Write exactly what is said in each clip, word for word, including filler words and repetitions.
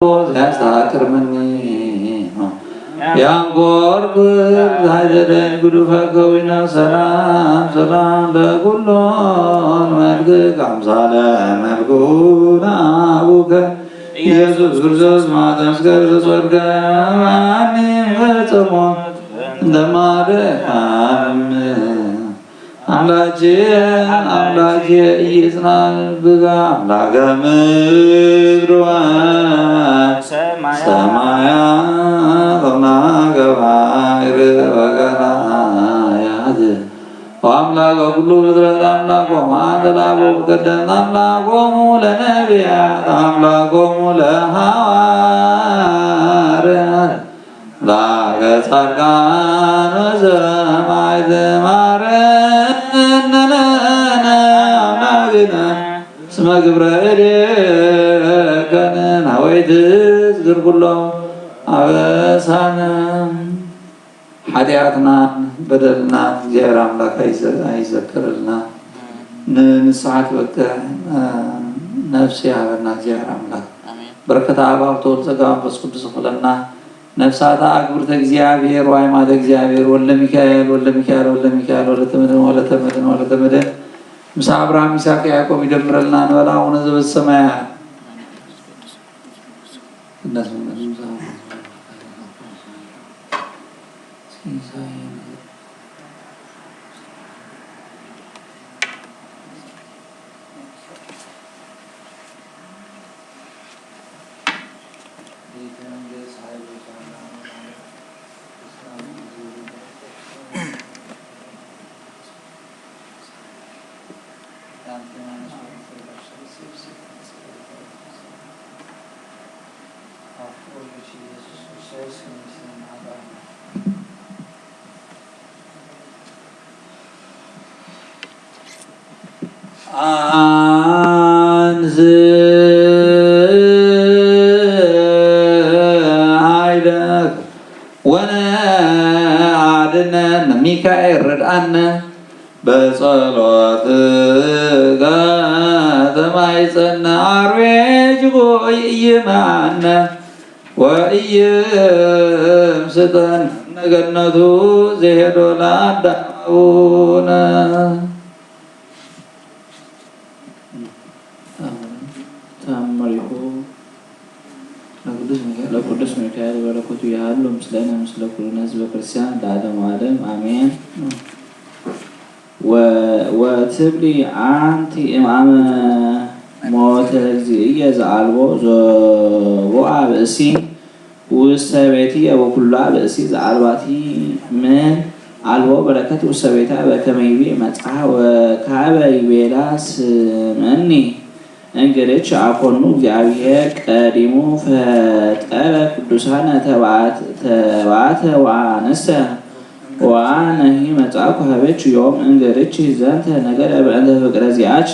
ያስተክር ምኒ። ያንቆርብ ዛይደደን ጉዱፈ ከዊነ ሰላም ሰላም ለኩሉ መልክዕ አምሳለ መልክዑ ለአቡከ ኢየሱስ ክርስቶስ ማተስከር ዘጾድቀ ማኒ ፈጸሞ እንደማርያም አምላኬ አምላኬ ኢይጽናዕ ብከ አምላከ ምድር ወሰማያት አምላከ ባሕር ወቀላያት ወአምላከ ኩሉ ፍጥረት አምላኮሙ አንተ ለአበው ቀደምት አምላኮሙ ለነቢያት አምላኮሙ ለሐዋርያት ላከ ጻድቃን ወሰማዕት ማረነ አምላክነ እስመ ግብረ እዴከ ሀወይት ዝክር ኩሎ አበሳነ። ኃጢአትናን በደልናን እግዚአብሔር አምላክ አይዘ-፣ አይዘክርልና። ን-፣ ንስሐ ትበቅዕ ነፍስ ያበና እግዚአብሔር አምላክ። አሜን። በረከተ አብ ወወልድ ጸጋ መንፈስ ቅዱስ ይክፈለና። ነፍሳተ አግብርተ እግዚአብሔር ወአዕማደ እግዚአብሔር ወልደ ሚካኤል ወልደ ሚካኤል ወልደ ሚካኤል ወለተ መድን ወለተ መድን ወለተ መድን ምስለ አብርሃም ይስሐቅ ያዕቆብ ይደምረልና እንበል። አቡነ ዘበሰማያት። አንስ ኃይለከ ወነአድነነ፣ ሚካኤል ርድአነ፣ በጸሎትከ ተማሕጸነ፣ አርዌ ጅጎ ኢይምሃነ ወኢይምስጠነ ገነቱ ዘሄዶ ለአዳም አቡነ። ተአምሪሁ ለቅዱስ ሚካኤል፣ ለቅዱስ ሚካኤል በረከቱ ይሃሉ ምስሌነ ምስለ ኩልነ ህዝበ ክርስቲያን ለዓለመ ዓለም አሜን። ወ-፣ ወትብሊ አንቲ እምአመ ሞተ እግዚእየ ዘአልቦ ዘቦአ ብእሲ ውስተ ቤትየ ወኩላ ብእሲ ዘአልባቲ ምን አልቦ በረከት ውስተ ቤታ በከመ ይቤ መጽሐፍ ወካበ ይቤላ ስምኒ። እንግርች አኮኑ እግዚአብሔር ቀዲሙ ፈጠረ ቅዱሳነ ተባዕት-፣ ተባዕተ ወአንስተ ወአነሂ መጻእኩ ሀቤኪ ዮም እንግርች ዘንተ ነገረ በእንተ ፍቅረ ዚአኪ።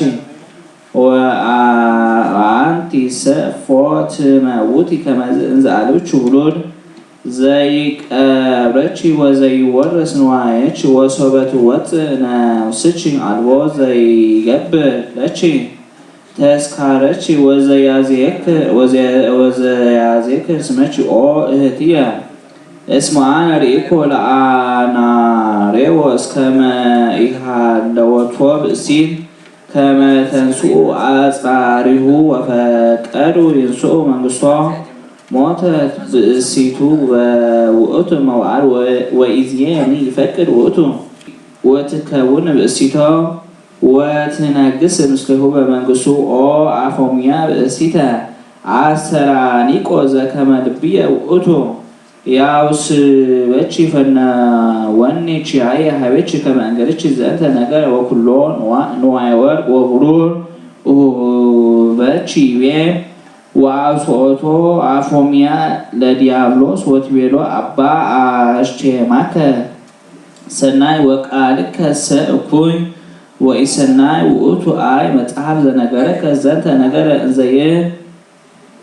ወአ-፣ ወአንቲሰ እፎ ትመውቲ ከመዝ እንዘ አልብኪ ውሉድ ዘይቀብረኪ ወዘይወርስ ንዋየኪ ወሶበ ትወፅእ ነፍስኪ አልቦ ዘይገብር ለኪ ተስካረኪ ወዘያዜክ-፣ ወዘ-፣ ወዘያዜክር ስመኪ ኦ እህትየ። እስመ አነ ርኢኮ ለአናሬዎ እስከመ ኢሃለወቶ ብእሲት ከመ ተንስኡ አጽራሪሁ ወፈቀዱ ይንስኡ መንግስቶ ሞተት ብእሲቱ በውእቱ መዋዕል ወ-፣ ወኢዝየኒ ይፈቅድ ውእቱ። ወትከውን ብእሲቶ ወትነግስ ምስሌሁ በመንግስቱ ኦ አፎምያ ብእሲተ አስተራኒቆ ዘከመ ልብየ ውእቱ። ያውስበኪ ፈነወኒ ኪያየ ሀቤኪ ከመ እንገርኪ ዘንተ ነገር ወኩሎ ንዋ-፣ ንዋየ ወርቅ ወብሩር እሁበኪ ይቤ። ወአውስኦቶ አፎምያ ለዲያብሎስ ወትቤሎ አባ አሽቴማከ ሰናይ ወቃልከሰ እኩይ ወኢሰናይ ውእቱ። አይ መጽሐፍ ዘነገረከ ዘንተ ነገረ እንዘየ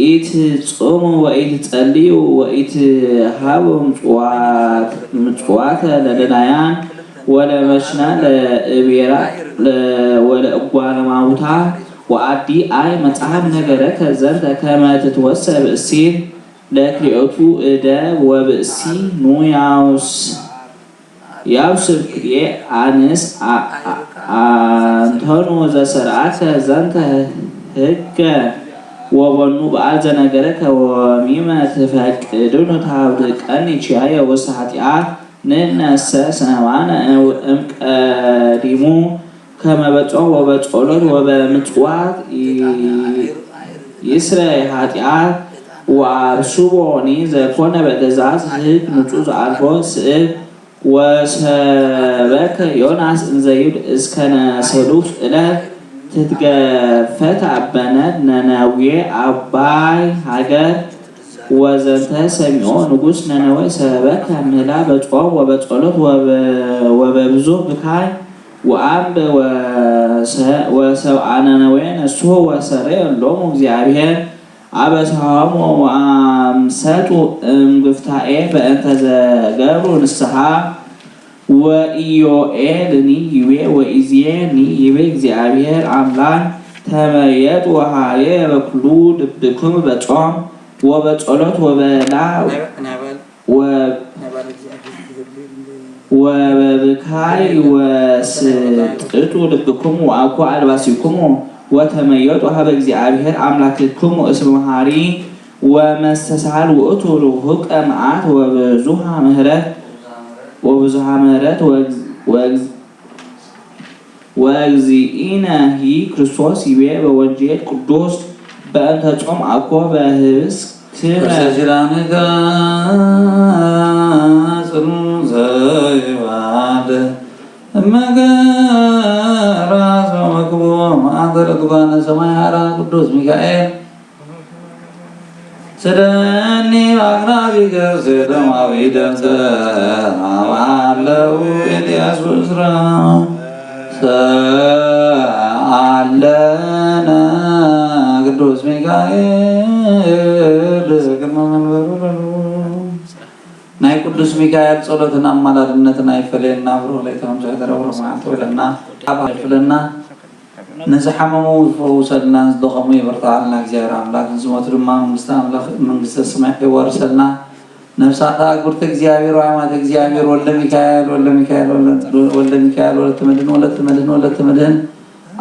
ኢትጹሙ ወኢትጸልዩ ወኢትሃቡ ምጽዋት-፣ ምጽዋተ ለደናያን ወለመሽናን ለእቤራ ለ-፣ ወለእጓለማውታ ወአዲ አይ መጽሐፍ ነገረከ ዘንተ ከመ ትትወሰ ብእሲት ለክልኤቱ እደ ወብእሲ ኑ ያውስ ያውስብ ክልኤ አንስ አ- አ- አንተኑ ዘሰርዐከ ዘንተ ህገ ወበኑ በዓል ዘነገረከ ወሚመ ትፈቅድኑ ተሃብልቀኒ ኪያየ ውስተ ኃጢአት ንነሰ ሰማነ እምቀዲሙ ከመ በጾም ወበጸሎት ወበምጽዋት ይ- ይስረይ ኃጢአት ወአብስቦኒ ዘኮነ በትእዛዝ ህግ ንጹሕ ዘአልቦ ስእብ ወሰበከ ዮናስ እንዘ ይብል እስከነ ሰሉስ እለት ትትገፈት አበነት ነነዌ አባይ ሀገር ወዘንተ ሰሚዖ ንጉስ ነነዌ ሰበከ ምህላ በጾም ወበጸሎት ወበ- ወበብዙ ብካይ ወአንብ ወሰ- ወሰብአ ነነዌ ነስሑ ወሰረየ እሎሙ እግዚአብሔር አበሳሆሙ ወአምሰጡ እምግፍታኤ በእንተ ዘገብሩ ንስሓ ወኢዮኤልኒ ይቤ ወኢዜኒ ይቤ እግዚአብሔር አምላክ ተመየጡ ሀቤ በኩሉ ልብክሙ በጾም ወበጸሎት ወበላ ወ- ወበብካይ ወስጥጡ ልብክሙ ወአኮ አልባሲክሙ ወተመየጡ ሀበ እግዚአብሔር አምላክክሙ እስመ መሐሪ ወመስተሳህል ውእቱ ርሁቀ መዓት ወብዙሃ ምህረት ወብዙሃ ምህረት ወእግዝ- ወእግዝ- ወእግዚእነ ሂ ክርስቶስ ይቤ በወንጌል ቅዱስ በእንተ ጾም አኮ በህብስት ክመ ኪዳንከ ጽኑ ዘይባድ እመገ ራስ ወመክቦ አንተ ለትጓነ ሰማይ ሐራ ቅዱስ ሚካኤል ስደኒ አቅራቢ ገብስ ደማዊ ደምፀ አማለው ኢየሱስ ራ ሰአለነ ቅዱስ ሚካኤል ቅድመ መንበሩ ለሉ። ናይ ቅዱስ ሚካኤል ጸሎትን አማላድነትን አይፈለየና ብሮ ለይተመምሰ ደረው ለማንተ ወለና አባል ፍለና ንዝሐመሙ ይፈውሰልና፣ ንዝደኸሙ ይበርትዐልና እግዚአብሔር አምላክ፣ ንዝሞቱ ድማ መንግስተ አምላክ፣ መንግስተ ሰማይ ይዋርሰልና። ነፍሳት አግብርተ እግዚአብሔር ወአማተ እግዚአብሔር ወልደ ሚካኤል፣ ወልደ ሚካኤል፣ ወልደ፣ ወልደ ሚካኤል፣ ወለተ መድህን፣ ወለተ መድህን፣ ወለተ መድህን፣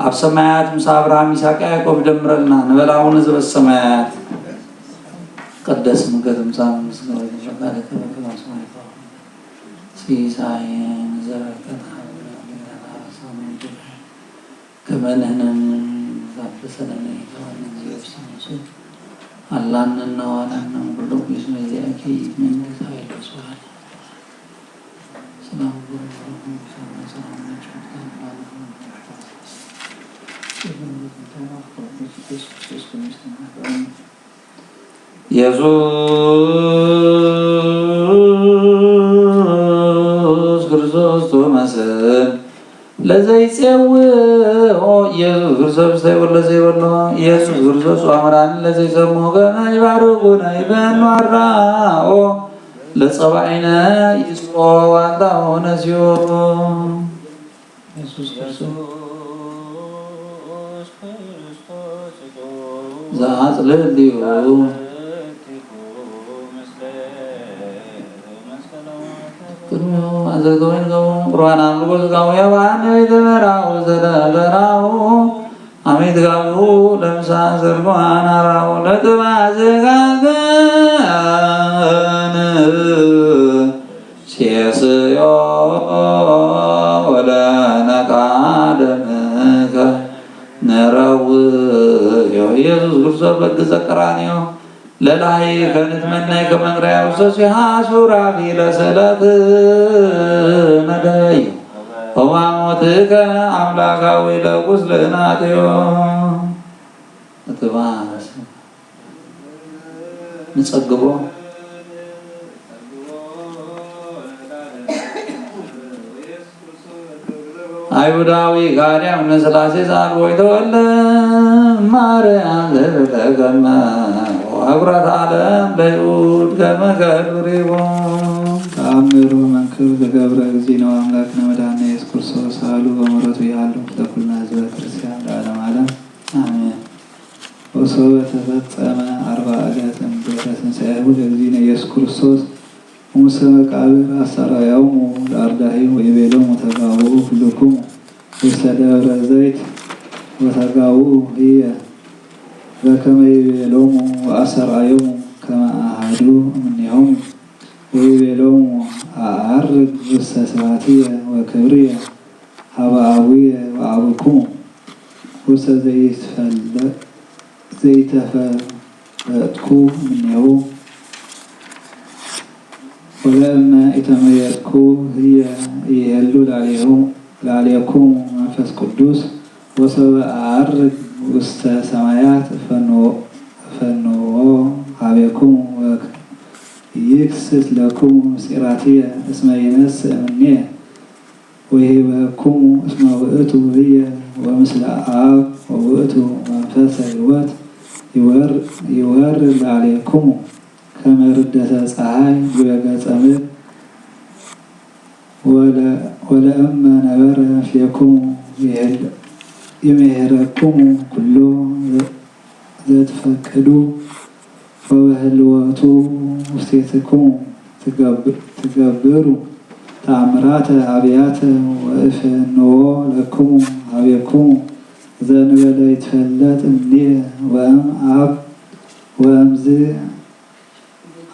አብ ሰማያት ምስ አብርሃም ይስሐቅ ያዕቆብ ይደምረልና። ንበል አቡነ ዘበሰማያት። ይትቀደስ ስምከ ትምጻእ መንግስትከ ወይኩን ፈቃድከ በከመ በሰማይ ከማሁ። ሲሳየነ ዘለለዕለትነ ሀበነ ሀበነ አበሳነ ወጌጋየነ ከመ ንሕነኒ ንሕነኒ ለዘአበሰ ለነ ኢታብአነ እግዚኦ ውስተ መንሱት አላነ ነዋሃነ እምኩሉ ኩይስ መዚአኪ መንግስት ኃይል ወስብሐት። ሰላም ለኩም ሰላም ናችሁ። ኢየሱስ ክርስቶስ ቶመስል ለዘይጼውኦ ኢየሱስ ክርስቶስ ዘይወሎ ዘይወሎ ኢየሱስ ክርስቶስ አምራን ለዘይሰሙ ከመ ይባርኩነ ይበኑ አራኦ ለጸባኢነ ይስቆ ዋንታሆነ ሲዮ ኢየሱስ ክርስቶስ ዘአጽልል ዲሁ። ቅድሚሁ አዘግቶ ወይን ገቡ ቁርባን አምልኮ ስጋሁ ያባነ ቤተ መራሁ ዘደበራሁ አሜት ጋቡ ለምሳ ዘርጓን አራሁ ለጥባ ዘጋገን ሴስዮ ወለነቃ ደምከ ንረውዮ ኢየሱስ ክርስቶስ በግ ዘቀራንዮ ለላሂ ከንትመነይ ከመንረያ ውሰሲሃ ሱራፊ ለስእለት ነደዩ ወማሞትከ አምላካዊ ለቁስልናትዮ እትባስ ንጸግቦ አይሁዳዊ ካዲያ እምነ ሥላሴ ዘአልቦ ይተወለ ማርያም ለብለከመ ወአጉራት ዓለም ለይሁድ ከመ ከዱሪቦ። ተአምር ወመንክር ዘገብረ እግዚእነ ወአምላክነ መድኃኒነ ኢየሱስ ክርስቶስ ኃይሉ ወምሕረቱ ይሃሉ ለኩልነ ህዝበ ክርስቲያን ለዓለመ ዓለም። አሜን። ወሶበ ተፈጸመ አርብዓ ዕለት እምድህረ ትንሳኤሁ ለእግዚእነ ኢየሱስ ክርስቶስ፣ ወምስለ መቃብር አስተርአዮሙ ለአርዳኢሁ ወይቤሎሙ ተጋብኡ ኩልክሙ ውስተ ደብረ ዘይት፣ ወተጋብኡ ህየ በከመ ይቤሎሙ ወአስተርአዮሙ ከመ አሐዱ እምኔሆሙ። ወይቤሎሙ አዐርግ ውስተ ስብሐትየ ወክብርየ ሀበ አቡየ ወአቡክሙ ውስተ ዘይትፈለ-፣ ዘይተፈለጥኩ እምኔሁ። ወለእመ ኢተመየጥኩ ህየ ይሄሉ ላዕሌሁ-፣ ላዕሌኩሙ መንፈስ ቅዱስ። ወሶበ አዐርግ ውስተ ሰማያት እፈንዎ-፣ እፈንዎ ሀቤክሙ ወይክስት ለክሙ ምስጢራትየ እስመ ይነስእ እምኔ ወይቤክሙ እስመ ውእቱ ህየ ወምስለ አብ ወውእቱ መንፈሰ ሕይወት ይወር-፣ ይወርድ ላዕሌክሙ ከመ ርደተ ጸሐይ ዲበ ገጸ ምድር። ወለ-፣ ወለእመ ነበረ ምስሌክሙ ይሄል-፣ ይምህረክሙ ኩሎ ዘ-፣ ዘትፈቅዱ ወበህልወቱ ውስቴትክሙ ትገብ-፣ ትገብሩ ተአምራተ አብያተ ወእፌንዎ ለክሙ ሀቤክሙ ዘእንበለ ይትፈለጥ እምኔ ወእም አብ። ወእምዝ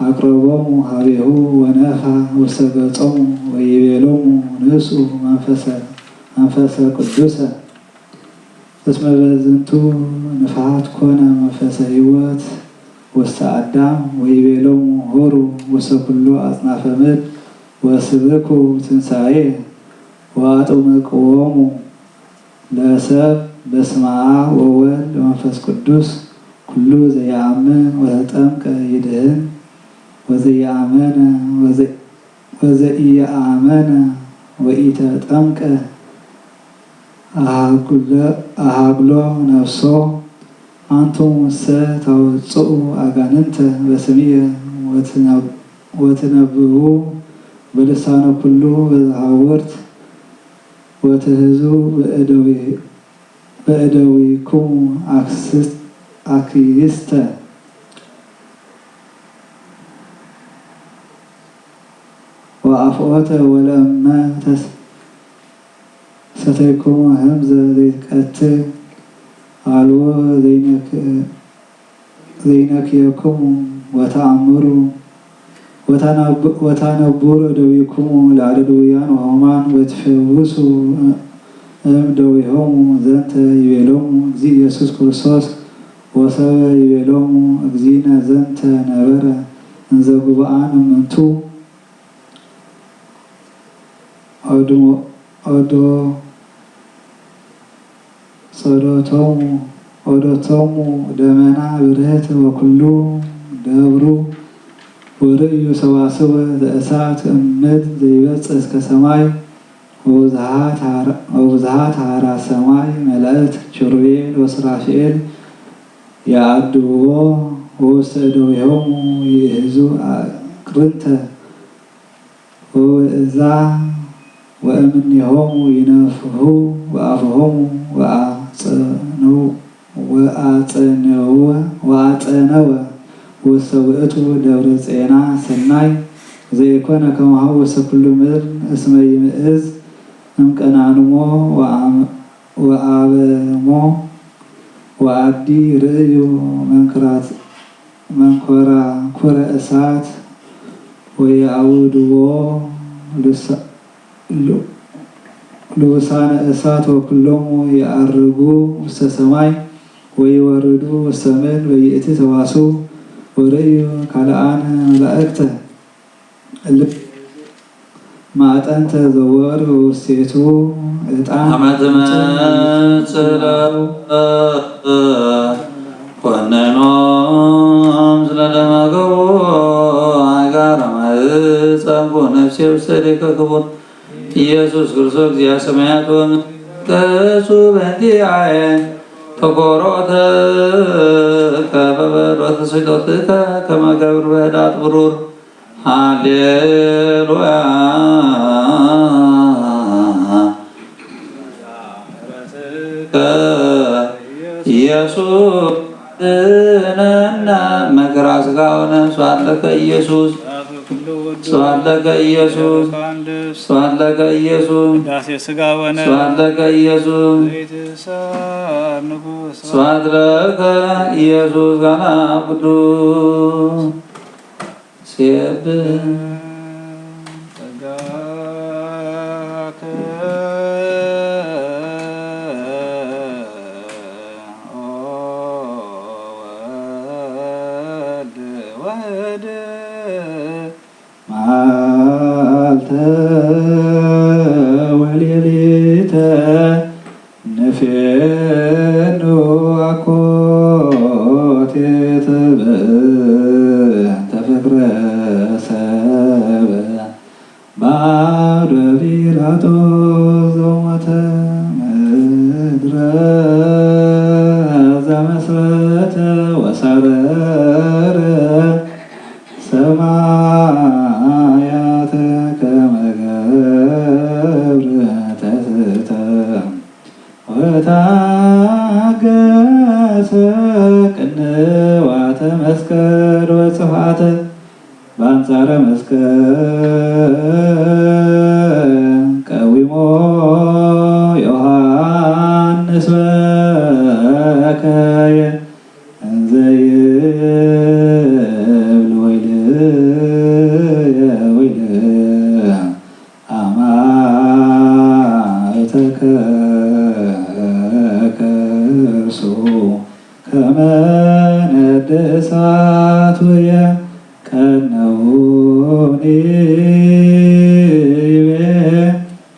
አቅረቦሙ ሀቤሁ ወነፍሐ ውስተ ገጾሙ ወይቤሎሙ ንስኡ መንፈሰ፣ መንፈሰ ቅዱሰ። እስመ በዝንቱ ንፍሐት ኮነ መንፈሰ ሕይወት ውስተ አዳም ወይቤሎሙ ሆሩ ውስተ ኩሉ አጽናፈ ምድር ወስብኩ ትንሳኤ ወአጥምቅዎሙ ለሰብ በስመ አብ ወወልድ ወመንፈስ ቅዱስ። ኩሉ ዘየአምን ወተጠምቀ ይድህን ወዘየአመነ ወዘ-፣ ወዘኢየአመነ ወኢተጠምቀ አሃጉለ-፣ አሃጉሎ ነፍሶ። አንትሙሰ ታወጽኡ አጋንንተ በስምየ ወትነ-፣ ወትነብኡ በልሳነ ኩሉ በዘሃውርት ወትህዙ በእደዊ-፣ በእደዊክሙ አክስት-፣ አክይስተ ወአፍኦተ ወለእመ ተስ-፣ ሰተይኩሙ ህምዘ ዘይትቀትል አልቦ ዘይነክ-፣ ዘይነክየክሙ ወተአምሩ ወታነብ-፣ ወታነብሩ እደዊክሙ ለአለ ድውያን ወሕሙማን ወትፈውሱ እም ደዊሆሙ። ዘንተ ይቤሎሙ እግዚእ ኢየሱስ ክርስቶስ። ወሰበ ይቤሎሙ እግዚእነ ዘንተ ነበረ እንዘ ጉብአን እምንቱ ኦድሞ-፣ ኦዶ ጸሎቶሙ፣ ኦዶቶሙ ደመና ብርህት ወኩሉ ደብሩ ወርእዩ ሰዋስወ ዘእሳት እምድር ዘይበጽሕ እስከ ሰማይ ወብዝሃት ሃራ-፣ ወብዝሃት ሃራ ሰማይ መላእክት ኪሩቤል ወሱራፌል የአድብዎ ወውስተ እደዊሆሙ ይእህዙ አቅርንተ ወውእዛ ወእምኔሆሙ ይነፍሑ ወአፍሆሙ ወአጸነው-፣ ወአጸነወ፣ ወአጸነወ ውስተ ውእቱ ደብረ ጼና ሰናይ ዘይኮነ ከማሁ ውስተ ኩሉ ምድር እስመ ይምእዝ እምቀናንሞ ወአም-፣ ወአበሞ ወአዲ ርእዩ መንክራት-፣ መንኮራኩረ እሳት ወየአውድዎ ልሳ-፣ ሉ-፣ ልውሳነ እሳት ወኩሎሙ የዐርጉ ውስተ ሰማይ ወይወርዱ ውስተ ምድር በይእቲ ተዋስኡ ወርእዩ ካልአነ መላእክተ እለ ማዕጠንተ ዘወር ውስቴቱ ዕጣን አመ ትመጽእ ለኮነኖም ምስለ ደመ ገቦ አጋረ ማህፀንኩ ነፍሴ ውስተ እዴከ ክቡር ኢየሱስ ክርስቶስ እግዚአ ሰማያት ወምድር። ከሱ በእንቲአየ ተኮሮተ ከበበ ሎተ ስሕተትከ ከመ ገብር በህዳት ብሩር። ሃሌሉያ። ድነና መከራ ሥጋ ወደም። ስብሐት ለከ ኢየሱስ። ስብሐት ለከ ኢየሱስ። ስብሐት ለከ ኢየሱስ። ቅዳሴ ሥጋ ወደም። ስብሐት ለከ ኢየሱስ። ዘይትሳር ንጉሥ። ስብሐት ለከ ኢየሱስ። ጋና ቅዱስ ሴብ ጸጋከ ኦ ወልድ ወህድ መዓልተ ወሌሊተ ንፌኑ አኮቴተ በእንተ ፍቅረ ሰብ በአውደ ጲላጦስ ዘሞተ ምድረ ዘመስረተ ወሳረረ ሰማያተ ከመ ገብር ተትሕተ ወታገሰ ቅንዋተ መስቀል ወጽፍዓተ በአንጻረ መስቀል ቀዊሞ ዮሐንስ በከየ እንዘ ይብል ወይልየ ወይልየ አማእተ ከርሱ ከመ ነደ እሳት ወየ ቀነውኒ ይቤ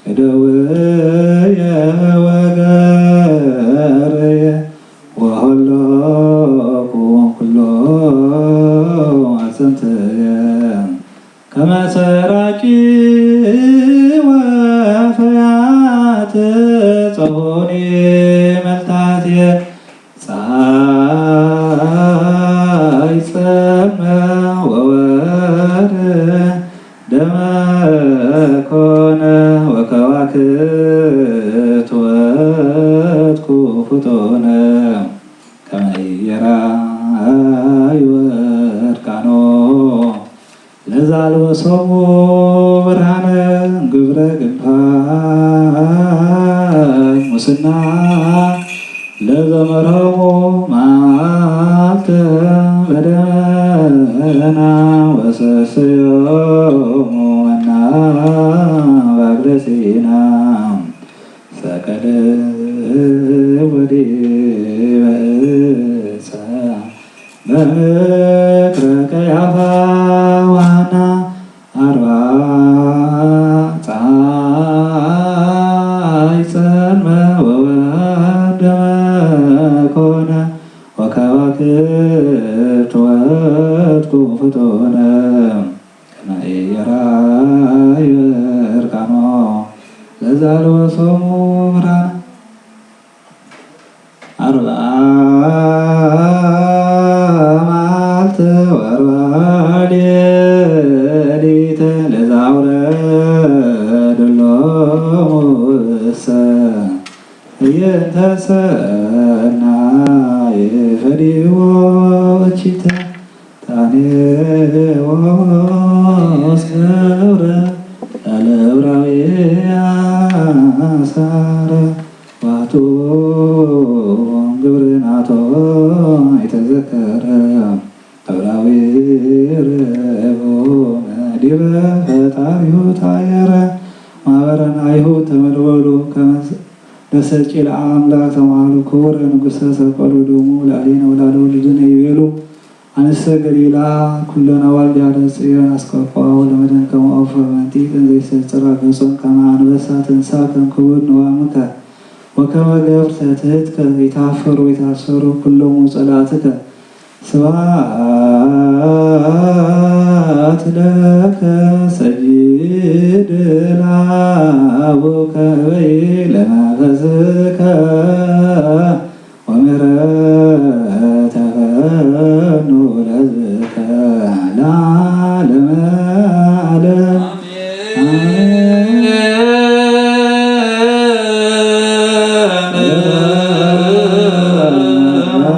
እደውየ ወገርየ ወሀሎኩ ኩሎ አጽንትየ ከመ ሰራቂ ወፈያት ጸውኒ መልታትየ ፀሐይ ጸልመ ወወርህ ደመ ኮነ ወከዋክብት ወድቁ ፍጡነ ከመ ኢየራዩ እርቃኖ ለዘአልበሶሙ ብርሃነ ግብረ ግንፋ ሙስና ለዘመርሆሙ መዓልተ በደመና ወሰስዮሙ መና በአክለ ሲና ሰቀለ ወዲበ ዕፀ በምክረ ቀያፋ ወሐና አርብዓ ፀሐይ ጸልመ ወወርህ ደመ ኮነ ወከዋክብት ወድቁ ፍጡነ ከመ ኢየራዩ እርቃኖ ለዘአልበሶሙ ብርሃነ አርብዓ መዓልተ ወአርብዓ ሌሊተ ለዘአውረደ እሎሙ እሰ እየንተ ሰናየ ፈዲዎ እቺተ ጣኔዎ እስከ እብረ ለዕብራዊ አሳረ ዋቱ ግብርናቶ የተዘከረ ዕብራዊ ርቡም ዲበ ፈጣሪሁ ታየረ ማህበረን አይሁድ ተመልወሉ ከመ ለሰጪ ለአምላክ ተማሉ ክቡረ ንጉሰ ሰቀሉ ደሙ ለአሊነ ወላለ ወልድነ ይቤሉ። አንስተ ገሊላ ኩለን አዋልድ ያለ ጽዮን አስቀቋው ለመደንከሙ አውፈ መንጢቅ እንዘ ይሰጽራ ገጾን ከመ አንበሳ ተንሳ ከም ክቡድ ንዋምከ ወከመ ገብር ተትህትከ ይታፈሩ ይታሰሩ ኩሎሙ ጸላእትከ። ስብሐት ለከ ሰይድ ለአቡከ በይ ለመንፈስከ ወምህረተ ፈኑ ለሕዝብከ ለዓለመ ዓለም። አሜን።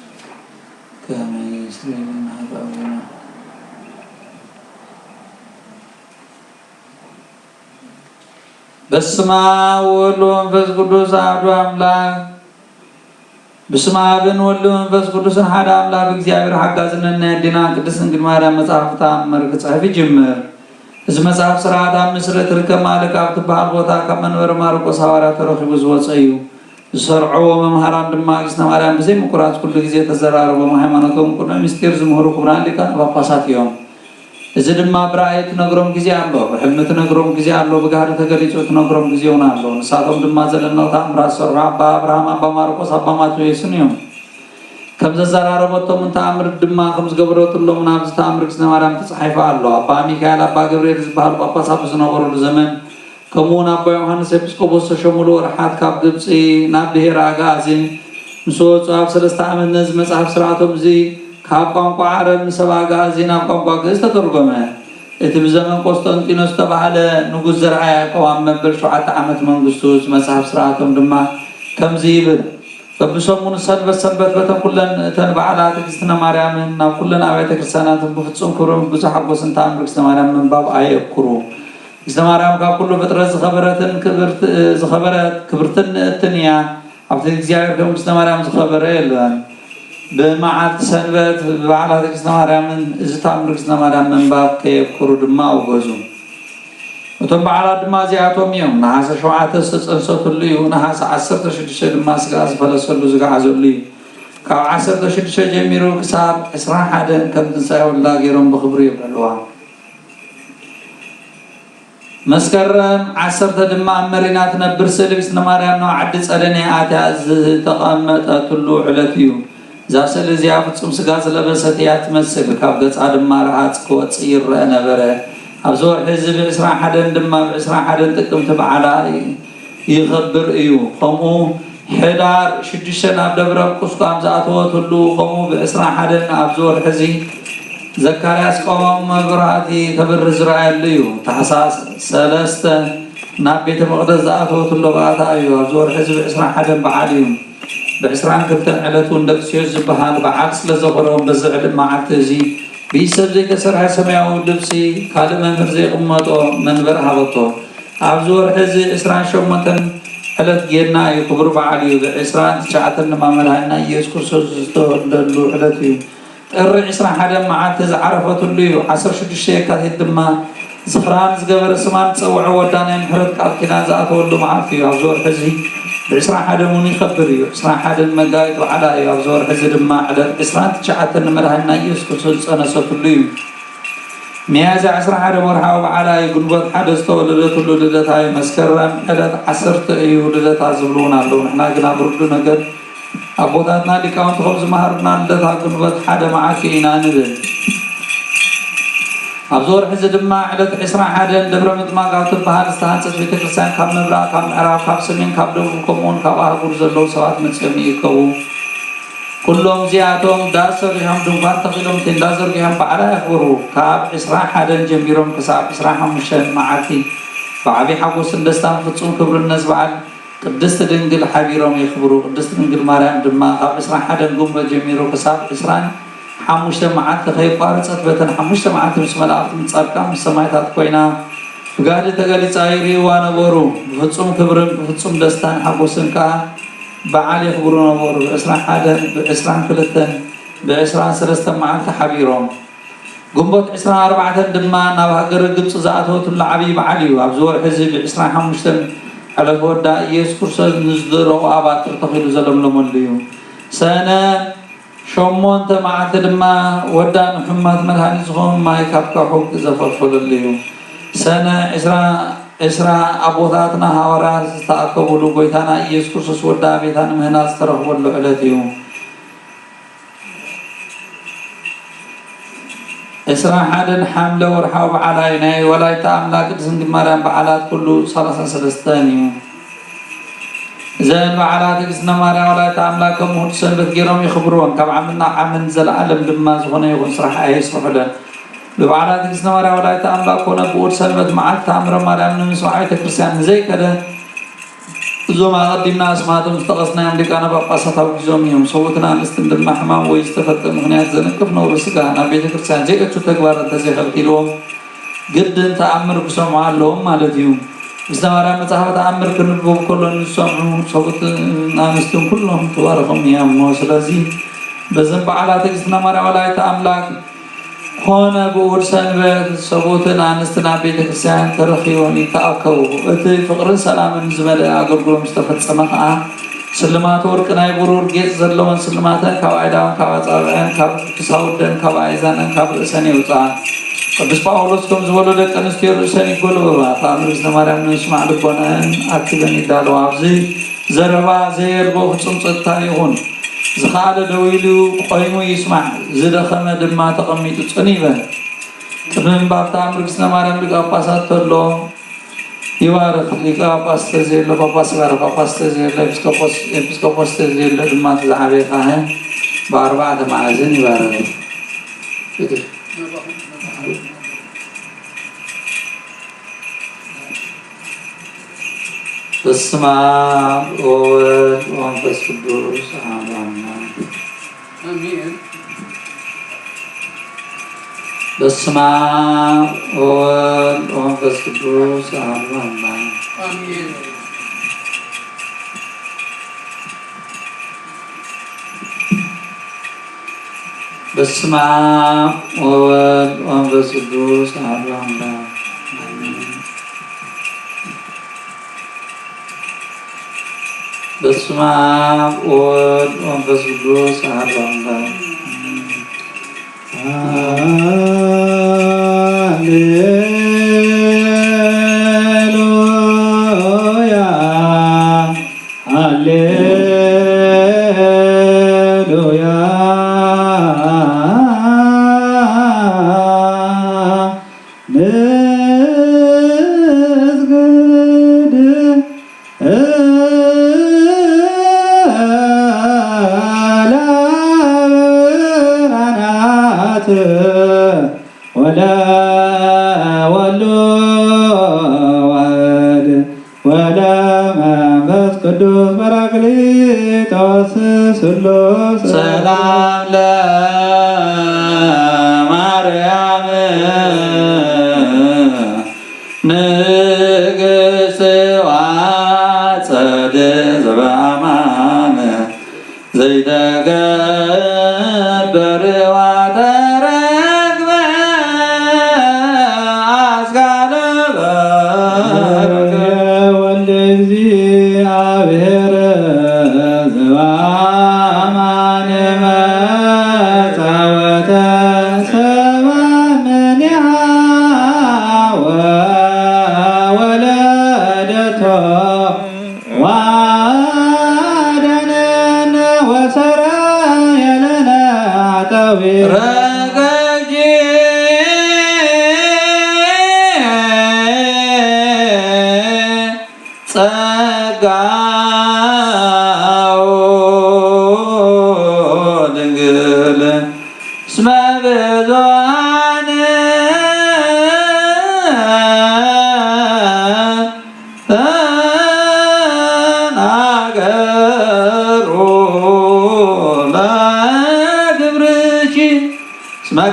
ከመ ይስሪ ለነ ኃጣውኢነ። በስመ አብ ወወልድ ወመንፈስ ቅዱስ አሐዱ አምላክ። በስመ አብን ወልድን መንፈስ ቅዱስን ሓደ አምላክ እግዚአብሔር ሐጋዝነን ናይ አዴና ቅድስት ድንግል ማርያም መጽሐፍ ተአምር ክጽሕፍ ይጅምር። እዚ መጽሐፍ ሥርዓት አምስት ርትር ከማልክ ኣብ ትበሃል ቦታ ካብ መንበረ ማርቆስ ሐዋርያ ተረኺቡ ዝወጸ እዩ። ዝሰርዐዎ መምሃራን ድማ እግዝእትነ ማርያም ብዘይ ምቁራጽ ኩሉ ግዜ ተዘራረቦም፣ ሃይማኖቶም ቅኑዕ ምስጢር ዝምህሩ ክቡራን ሊቃነ ጳጳሳት እዮም። እዚ ድማ ብራእይ እትነግሮም ግዜ ኣሎ፣ ብሕልሚ እትነግሮም ግዜ ኣሎ፣ ብጋህዲ ተገሊጹ እትነግሮም ግዜ እውን ኣሎ። ንሳቶም ድማ ዘለነው ተኣምራት ዝሰርሑ ኣባ ኣብርሃም፣ ኣባ ማርቆስ፣ ኣባ ማቴዎስን እዮም። ከም ዘዘራረበቶምን ተኣምር ድማ ከም ዝገበረትሎምን ኣብዚ ተኣምር እግዝእትነ ማርያም ተጻሒፉ ኣሎ። ኣባ ሚካኤል፣ ኣባ ገብርኤል ዝበሃሉ ጳጳሳት ብዝነበሩሉ ዘመን፣ ከምኡውን ኣባ ዮሃንስ ኤጲስቆጶስ ዝተሸሙሉ ወርሓት ካብ ግብጺ ናብ ብሄረ ኣግኣዚን ምስ ወጹ፣ ኣብ ሰለስተ ዓመት ነዚ መጽሐፍ ሥርዓቶም እዚ ካብ ቋንቋ ዓረብ ንሰብ ኣግኣዚ ናብ ቋንቋ ግእዝ ተተርጎመ። እቲ ብዘመን ቆስጠንጢኖስ ዝተባህለ ንጉስ ዘርዓ ያዕቆብ ኣብ መበል ሸውዓተ ዓመት መንግስቱ፣ እዚ መጽሐፍ ሥርዓቶም ድማ ከምዚ ይብል። በብሰሙኑ ሰንበት ሰንበት በተን ኩለን እተን በዓላት እግዝእትነ ማርያምን ናብ ኩለን ኣብያተ ክርስቲያናትን ብፍጹም ክብርን ብብዙሕ ሓጎስን ተኣምር እግዝእትነ ማርያም ምንባብ ኣየብክሩ። እግዝእትነ ማርያም ካብ ኩሉ ፍጥረት ዝኸበረትን ክብርት-፣ ዝኸበረት ክብርትን ንእድትን እያ። ኣብቲ እግዚኣብሔር ከም እግዝእትነ ማርያም ዝኸበረ የለን። ብመዓልቲ ሰንበት ብበዓላት እግዝእትነ ማርያምን እዚ ተኣምር እግዝእትነ ማርያም ምንባብ ከየብክሩ ድማ ኣውገዙ። እቶም በዓላት ድማ እዚኣቶም እዮም። ነሓሰ ሸውዓተ ዝተጸንሰትሉ እዩ። ነሓሰ ዓሰርተ ሽዱሽተ ድማ ስጋኣ ዝፈለሰሉ ዝገዓዘሉ እዩ። ካብ ዓሰርተ ሽዱሽተ ጀሚሩ ክሳብ ዕስራን ሓደን ከም ትንሳኤ ወልዳ ገይሮም ብኽብሪ የብዕልዋ። መስከረም ዓሰርተ ድማ ኣብ መሪና ትነብር ስእሊ እግዝእትነ ማርያም ናብ ዓዲ ጸደንያ ኣትያ ዝተቐመጠትሉ ዕለት እዩ። እዛ ስእሊ እዚኣ ፍጹም ስጋ ዝለበሰት እያ ትመስል። ካብ ገጻ ድማ ረሃጽ ክወጽእ ይረአ ነበረ። ኣብዚ ወርሒ እዚ ብዕስራን ሓደን ድማ፣ ብዕስራን ሓደን ጥቅምቲ በዓላ ይኸብር እዩ። ከምኡ ሕዳር ሽዱሽተ ናብ ደብረ ቁስቋም ዝኣተወትሉ፣ ከምኡ ብዕስራን ሓደን ኣብዚ ወርሒ እዚ ዘካርያስ ቀዋሚ መብራህቲ ከብርህ ዝረኣየሉ እዩ። ታሕሳስ ሰለስተ ናብ ቤተ መቅደስ ዝኣተወትሉ ባእታ እዩ። ኣብዚ ወርሒ እዚ ብዕስራን ሓደን በዓል እዩ። ብዕስራን ክልተን ዕለት እውን ደቅስዮስ ዝበሃል በዓል ስለ ዘኸረዎም በዚ ዕለት መዓልቲ እዚ ብኢድ ሰብ ዘይተሰርሐ ሰማያዊ ልብሲ ካልእ መምህር ዘይቕመጦ መንበር ሃበቶ። ኣብዚ ወርሒ እዚ ዕስራን ሸሞንተን ዕለት ጌና እዩ፣ ክቡር በዓል እዩ። ብዕስራን ትሽዓተን ድማ መድኃኒና ኢየሱስ ክርስቶስ ዝተወልደሉ ዕለት እዩ። ጥሪ ዕስራን ሓደን መዓልቲ ዝዓረፈትሉ እዩ። ዓሰርተ ሽዱሽተ የካቲት ድማ ዝኽራ ንዝገበረ ስማ ንዝጸውዖ ወዳ ናይ ምሕረት ቃል ኪዳን ዝኣተወሉ መዓልቲ እዩ። ኣብዚ ወርሒ እዚ ብዕስራን ሓደን እውን ይኸብር እዩ። ዕስራን ሓደን መጋቢት በዓላ እዩ። ኣብዚ ወርሒ እዚ ድማ ዕለት ዕስራን ትሽዓተን ንመድኃኒና ኢየሱስ ክርስቶስ ዝጸነሰትሉ እዩ። ሚያዝያ ዕስራን ሓደን ወርሓዊ በዓላ እዩ። ግንቦት ሓደ ዝተወለደትሉ ልደታ እዩ። መስከረም ዕለት ዓሰርተ እዩ ልደታ ዝብሉ እውን ኣለዉ። ንሕና ግን ኣብ ርዱእ ነገር ኣቦታትና ሊቃውንቲ ከም ዝመሃሩና ልደታ ግንቦት ሓደ መዓልቲ ኢና ንብል። ኣብዚ ወርሒ እዚ ድማ ዕለት ዕስራን ሓደን ደብረ ምጥማቅ ኣብ ትበሃል ዝተሃንጸት ቤተክርስትያን ካብ ምብራቕ፣ ካብ ምዕራብ፣ ካብ ሰሜን፣ ካብ ደቡብ ከምኡውን ካብ ኣህጉር ዘለዉ ሰባት መጺኦም ይእከቡ። ኩሎም እዚኣቶም ዳስ ሰሪሖም፣ ድንኳን ተኺሎም፣ ቴንዳ ዘርጊሖም በዓላ የኽብሩ። ካብ ዕስራን ሓደን ጀሚሮም ክሳብ ዕስራን ሓሙሽተን መዓልቲ ብዓቢ ሓጎስን ደስታን ፍጹም ክብርን ነዚ በዓል ቅድስት ድንግል ሓቢሮም የኽብሩ። ቅድስት ድንግል ማርያም ድማ ካብ ዕስራን ሓደን ጉንበት ጀሚሩ ክሳብ ዕስራን ሓሙሽተን መዓልቲ ከየቋረጸት በተን ሓሙሽተ መዓልቲ ምስ መላእኽቲ፣ ምስ ጻድቃን፣ ምስ ሰማዕታት ኮይና ብጋህዲ ተገሊጻ ይርእይዋ ነበሩ። ብፍጹም ክብርን ብፍጹም ደስታን ሓጎስን ከኣ በዓል የኽብሩ ነበሩ። ብዕስራን ሓደን፣ ብዕስራን ክልተን፣ ብዕስራን ሰለስተን መዓልቲ ሓቢሮም። ግንቦት ዕስራን ኣርባዕተን ድማ ናብ ሃገረ ግብጺ ዝኣተወትሉ ዓቢ በዓል እዩ። ኣብዚ ወርሒ እዚ ብዕስራን ሓሙሽተን ዕለት ወዳ ኢየሱስ ክርስቶስ ንዝደረቑ ኣባትር ተኺሉ ዘለምለመሉ እዩ። ሰነ ሸሞንተ መዓልቲ ድማ ወዳ ንሕሙማት መድሃኒት ዝኾን ማይ ካብ ከውሒ ዘፈልፈለሉ እዩ። ሰነ ዕስራ፣ ዕስራ ኣቦታትና ሃዋርያት ዝተኣከቡሉ፣ ጎይታና ኢየሱስ ክርስቶስ ወዳ ቤታ ንምህናጽ ዝተረኽበሉ ዕለት እዩ። ዕስራን ሓደን ሓምለ ወርሓዊ በዓላ እዩ። ናይ ወላዲተ ኣምላክ ቅድስት ድንግል ማርያም በዓላት ኩሉ ሰላሳን ሰለስተን እዩ። እዘን በዓላት እግዝእትነ ማርያም ወላዲተ ኣምላክ ከም እሁድ ሰንበት ገይሮም የኽብርወን። ካብ ዓመት ናብ ዓመት ንዘለኣለም ድማ ዝኾነ ይኹን ስራሕ ኣየስርሑለን። ብበዓላት እግዝእትነ ማርያም ወላዲተ ኣምላክ ኮነ ብእሁድ ሰንበት መዓልቲ ተኣምረ ማርያም ንምስማዕ ቤተ ክርስቲያን ንዘይከደ፣ እዞም ኣቐዲምና ኣስማቶም ዝጠቐስናዮም ሊቃነ ጳጳሳት ኣውጊዞም እዮም። ሰብኡትን ኣንስትን ድማ ሕማም ወይ ዝተፈልጠ ምኽንያት ዘንቅፍ ነውሪ ስጋ ናብ ቤተ ክርስቲያን ዘይእቱ ተግባር እንተዘይኸልኪልዎም፣ ግድን ተኣምር ክሰምዑ ኣለዎም ማለት እዩ። እግዝእትነ ማርያም መጽሓፈ ተኣምር ክንብብ ከሎ ንዝሰምዑ ሰብኡትን ኣንስትን ኩሎም ተባረኾም እያ እሞ፣ ስለዚህ በዘን በዓላት እግዝእትነ ማርያም ወላዲተ ኣምላክ ኮነ ብእሁድ ሰንበት ሰብኡትን ኣንስትን ኣብ ቤተ ክርስቲያን ተረኺቦም ይተኣከቡ። እቲ ፍቕርን ሰላምን ዝመልአ ኣገልግሎት ምስ ተፈጸመ ኸኣ፣ ስልማት ወርቂ ናይ ብሩር ጌጽ ዘለወን ስልማተን ካብ ኣእዳወን፣ ካብ ኣጻብዐን፣ ካብ ክሳውደን፣ ካብ ኣእዛነን፣ ካብ ርእሰን የውጽኣ። ቅዱስ ጳውሎስ ከም ዝበሎ፣ ደቂ ኣንስትዮ ርእሰን ይጎልበባ። ተኣምር እግዝእትነ ማርያም ንምስማዕ ልቦናኣን ኣኪበን ይዳለዋ። ኣብዚ ዘረባ ዘየልቦ ፍጹም ጸጥታ ይኹን። ዝኸኣለ ደው ኢሉ ቆይሙ ይስማዕ፣ ዝደኸመ ድማ ተቐሚጡ ጽን ይበል። ቅድሚ ምንባብ ተኣምር እግዝእትነ ማርያም ሊቀ ጳጳሳት ተሎ ይባርኽ። ሊቀ ጳጳስ ተዘየሎ ጳጳስ ይባርኽ። ጳጳስ ተዘየሎ ኤጲስቆጶስ፣ ኤጲስቆጶስ ተዘየሎ ድማ እቲ ዝዓበየ ካህን ብኣርባዕተ መኣዝን ይባርኽ። በስመ አብ ወወልድ ወመንፈስ ቅዱስ አሐዱ አምላክ። አሜን። በስመ አብ ወወልድ ወመንፈስ ቅዱስ አሐዱ አምላክ። አሜን። በስመ አብ ወወልድ ወመንፈስ ቅዱስ አሐዱ አምላክ አሜን። በስመ አብ ወወልድ ወመንፈስ ቅዱስ አሐዱ አምላክ አሜን። ሃሌሉያ። ሃሌሉያ ንስግድ ለብርሃናት ወለወሉ ወወልድ ወለመንፈስ ቅዱስ ጳራቅሊጦስ ስሉስ። ሰላም ለማርያም ንግሥት ወአጸድ ዘበአማን ዘይተገበር ወተረክበ አስካለ በርገ ወልደ እግዚአብሔር ዘበአማን መጻወተ ሰባ ምንያ ወወለደቶ ዋደነነ ወሰራ የለነ አጠዊ ረገጂ ጸጋው ድንግል እስመ ብዙኃን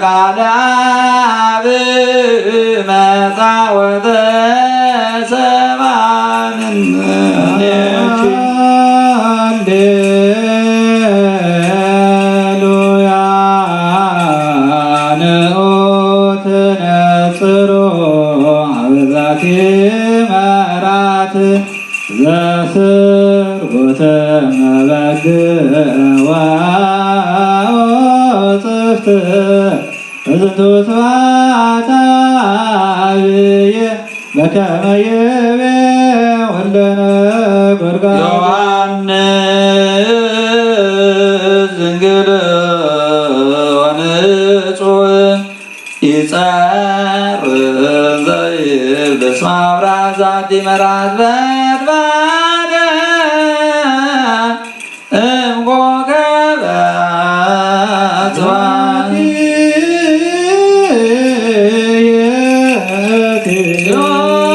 ቃለ አብ መጻ ወተሰምዐ እምኔኪ። ሃሌሉያ። ንዑ ትነጽሩ ሀበ ዛቲ መራት ዘስርጉት መበግ ወጽፍት እዝንቱ ስብሐት አብየ በከመ ይቤ ወልደ ነጎድጓድ። ዮሐንስ ድንግል ወንጹሕ ይጸር ዘይብል እስመ አብርሃ ዛቲ መራት በትባደ እምኮከበ ጽባሕ።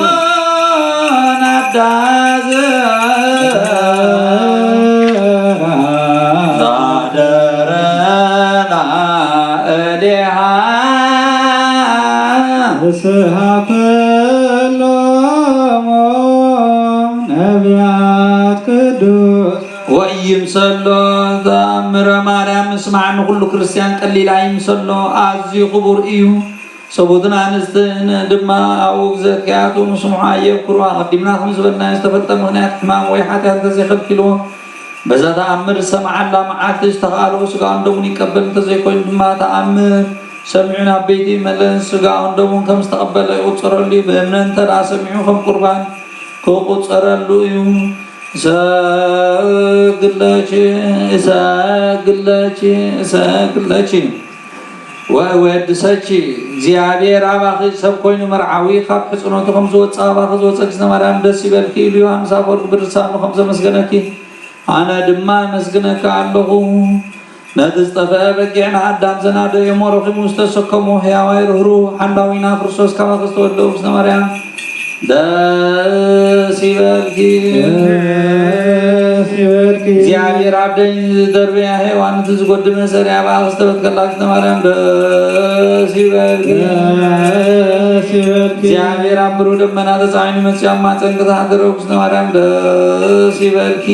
ጽዮን አዳዘ ዛደረ ላዕሌሃ። ፍስሐ ኩሎሙ ነቢያት ቅዱስ። ወኢይምሰሎ ተአምረ ማርያም ምስማዕ ንኩሉ ክርስቲያን ቀሊል አይምሰሎ፣ አዝዩ ክቡር እዩ። ሰቡትን አንስትን ድማ አውግዘት ከያቱ ንስምዖ አየብክሩ። አቀዲምና ከም ዝበልናዮ ዝተፈልጠ ምኽንያት ሕማም ወይ ሓጢኣት እንተዘይከልኪልዎ፣ በዛ ተኣምር ዝሰምዓላ መዓልቲ ዝተኻልኦ ስጋኡን ደሙን ይቀበል፣ እንተዘይኮይኑ ድማ ተኣምር ሰሚዑ ናብ ቤቱ ይመለስ፣ ስጋኡን ደሙን ከም ዝተቐበለ ይቑጸረሉ እዩ። ብእምነት እንተ ደኣ ሰሚዑ ከም ቁርባን ክቑጸረሉ እዩ። እሰግድ ለኪ፣ እሰግድ ለኪ፣ እሰግድ ለኪ ወእወድሰኪ። እግዚኣብሔር ኣባኺ ሰብ ኮይኑ መርዓዊ ካብ ሕጽኖቱ ከም ዝወጽእ ኣባኺ ዝወጸኪ ዝነ ማርያም ደስ ይበልኪ ኢሉ ዮሃንስ ኣፈወርቅ ብድርሳኑ ከም ዘመስገነኪ ኣነ ድማ ኣመስግነኪ ኣለኹ። ነቲ ዝጠፍአ በጊዕና ኣዳም ዘናደየ እሞ ረኺቡ ዝተሰከሞ ሕያዋይ ርህሩህ ሓላዊና ክርስቶስ ካባኺ ዝተወልደ ኦግዝእትነ ማርያም ደስ ይበልኪ። ደስ ይበልኪ። እግዚኣብሔር ኣብ ደይን ዝደርበያ ሔዋን እቲ ዝጎድመ ዘርኢ ኣባኺ ዝተበትከላ እግዝእትነ ማርያም ደስ ይበልኪ። ደስ ይበልኪ። እግዚኣብሔር ኣብ ብሩህ ደመና ተጻዒኑ መጺኡ ኣብ ማህጸንኪ ዝሓደረ እግዝእትነ ማርያም ደስ ይበልኪ።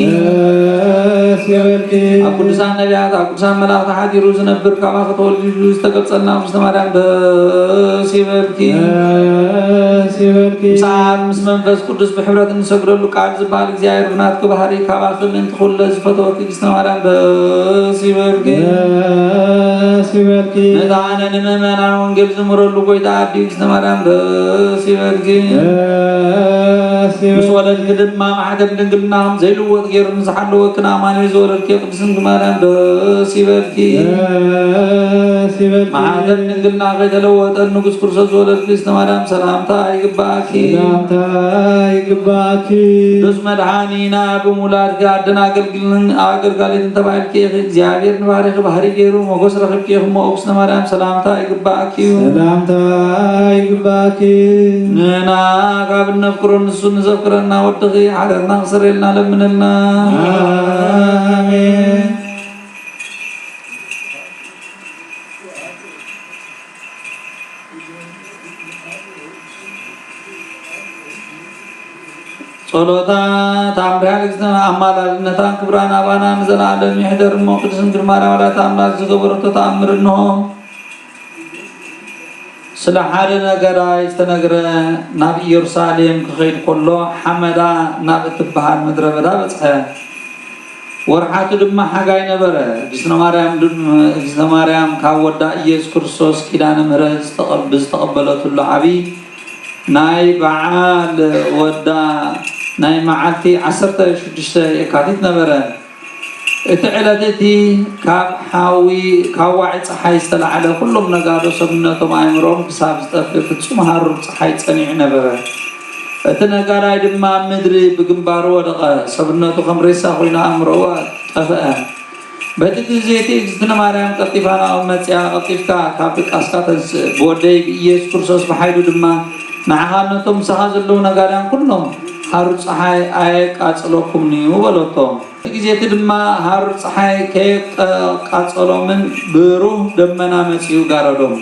ደስ ይበልኪ። ኣብ ቅዱሳን ነቢያት፣ ኣብ ቅዱሳን መላእኽቲ ሓዲሩ ዝነብር፣ ካባኺ ተወሊዱ ዝተገልጸልና እግዝእትነ ማርያም ደስ ይበልኪ። ደስ ይበልኪ። ምስ ኣብ ምስ መንፈስ ቅዱስ ብሕብረት እንሰግደሉ ቃል ዝበሃል እግዚኣብሔር ብናትኪ ባህሪ ካባኺ ምእንቲ ኩለ ዝፈተወኪ እግዝእትነ ማርያም ደስ ይበልኪ። ደስ ይበልኪ። ነቲ ኣነ ንምእመናን ወንጌል ዝምህረሉ ጎይታ ኣዲኡ እግዝእትነ ማርያም ደስ ይበልኪ። ደስ ይበልኪ። ምስ ወለድኪ ድማ ማሕተም ድንግልና ከም ዘይልወጥ ገይሩ ንዝሓለወክን ኣማኑኤል ዝወለድኪ ቅድስት ድንግል ማርያም ደስ ይበልኪ። ደስ ይበልኪ። ማሕተም ድንግልና ከይተለወጠ ንጉስ ክርስቶስ ዝወለድኪ እግዝእትነ ማርያም ሰላምታ ይግባእኪ። ሰላምታ ይግባእኪ። ቅዱስ መድኃኒና ብምውላድኪ ኣደን ኣገልግልን ኣገልጋሊትን ተባሂልኪ ኢኺ። እግዚኣብሔር ንባህሪኺ ባህሪ ገይሩ ሞገስ ረኺብኪ ኢኺ እሞ እግዝእትነ ማርያም ሰላምታ ይግባእኪ እዩ። ሰላምታ ይግባእኪ። ንሕና ካብ እነፍቅሮ ንሱ ንዘፍቅረና ወድኺ ሓጢኣትና ክሰርየልና ለምንልና። ኣሜን። ጸሎታ ታምሪያ እግዝእትነ ኣማላድነታን ክብራን ኣባና ንዘለዓለም ይሕደር እሞ ቅድስት ድንግል ማርያም ወላዲተ ኣምላክ ዝገበረቶ ተኣምር እንሆ። ስለ ሓደ ነጋዳይ ዝተነግረ። ናብ ኢየሩሳሌም ክኸይድ ከሎ ሓመዳ ናብ እትበሃል ምድረ በዳ በጽሐ። ወርሓቱ ድማ ሓጋይ ነበረ። እግዝእትነ ማርያም ድም-፣ እግዝእትነ ማርያም ካብ ወዳ ኢየሱስ ክርስቶስ ኪዳነ ምህረት ዝተቐ-፣ ብዝተቐበለትሉ ዓቢ ናይ በዓል ወዳ ናይ መዓልቲ ዓሰርተ ሽዱሽተ የካቲት ነበረ። እቲ ዕለት እቲ ካብ ሓዊ፣ ካብ ዋዒ ጸሓይ ዝተላዕለ ኩሎም ነጋዶ ሰብነቶም ኣእምሮኦም ክሳብ ዝጠፍእ ፍጹም ሃሩር ጸሓይ ጸኒዑ ነበረ። እቲ ነጋዳይ ድማ ኣብ ምድሪ ብግንባሩ ወደቐ። ሰብነቱ ከም ሬሳ ኮይኑ ኣእምሮኡ ጠፍአ። በቲ ግዜ እቲ እግዝእትነ ማርያም ቀልጢፋ ናብኡ መጺኣ፣ "ቀልጢፍካ ካብ ድቃስካ ተንስእ፣ ብወደይ ብኢየሱስ ክርስቶስ ብሓይሉ ድማ ንዓኻን ነቶም ምሳኻ ዘለዉ ነጋድያን ኩሎም ሃሩር ጸሓይ ኣየቃጽለኩምን እዩ" በለቶ። ጊዜቲ ድማ ሃሩር ጸሓይ ከየቃጸሎምን ብሩህ ደመና መጺኡ ጋረዶም።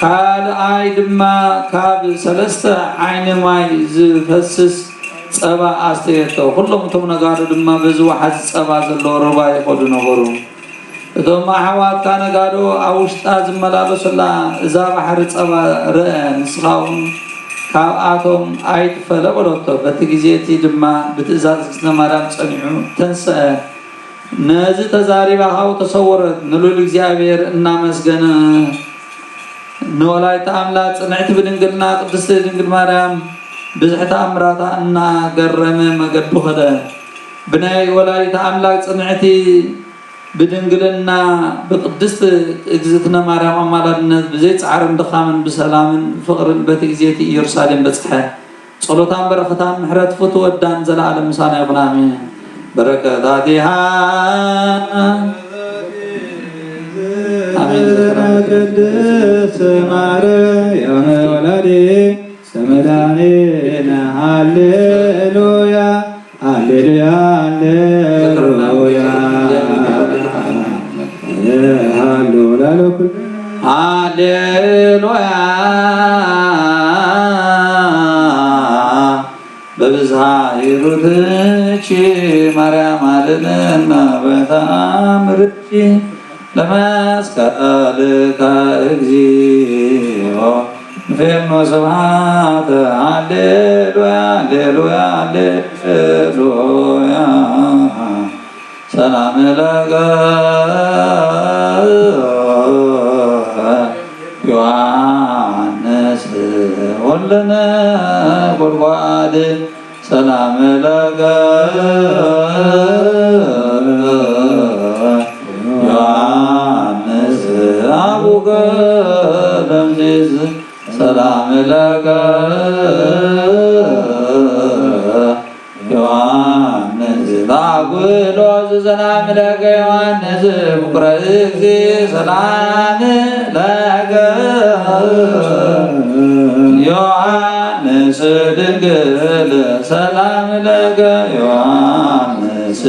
ካልኣይ ድማ ካብ ሰለስተ ዓይኒ ማይ ዝፈስስ ጸባ ኣስተየቶ። ኩሎም እቶም ነጋዶ ድማ በዚ ወሓዚ ጸባ ዘለዎ ሩባ ይኸዱ ነበሩ። እቶም ኣሕዋት ነጋዶ ኣብ ውሽጣ ዝመላለሱላ እዛ ባሕሪ ጸባ ርእ፣ ንስኻ እውን ካብኣቶም ኣይትፈለ በለቶ። በቲ ጊዜ እቲ ድማ ብትእዛዝ እግዝእትነ ማርያም ጸኒዑ ተንሰአ። ነዚ ተዛሪባ ካብኡ ተሰወረት። ንልዑል እግዚኣብሔር እናመስገነ ንወላዲተ ኣምላክ ጽንዕቲ ብድንግልና ቅድስቲ ድንግል ማርያም ብዝሒ ተኣምራታ እናገረመ መገዱ ኸደ። ብናይ ወላዲተ ኣምላክ ጽንዕቲ ብድንግልና ብቅድስት እግዝእትነ ማርያም ኣማላድነት ብዘይ ጻዕርን ድኻምን ብሰላምን ፍቅርን በቲ ግዜ እቲ ኢየሩሳሌም በጽሐ። ጸሎታን በረኸታን ምሕረት ፍትወዳን ዘለዓለም ምሳና ይኹን፣ ኣሜን። በረከታቲሃ። ኣሜን። ቅድስት ማርያም ወላዲተ መድኃኒነ፣ ሃሌሉያ፣ ሃሌሉያ፣ ሃሌሉያ፣ ሃሌሉያ ለኩሉ፣ ሃሌሉያ። በብዝሃ ሂሩትኪ ማርያም አድነነ በተአምርኪ። ለመስቀልከ እግዚኦ ንፌኑ ስብሐተ። ሃሌሉያ፣ ሃሌሉያ፣ ሃሌሉያ። ሰላም ለከ ዮሐንስ ወልደ ነጎድጓድ። ሰላም ለከ ዮሐንስ አቡከ ለምዚዝ። ሰላም ለከ ዮሐንስ ታጉሎዝ። ሰላም ለከ ዮሐንስ ፍቁረ እግዚእ። ሰላም ለከ ዮሐንስ ድንግል። ሰላም ለከ ዮሐንስ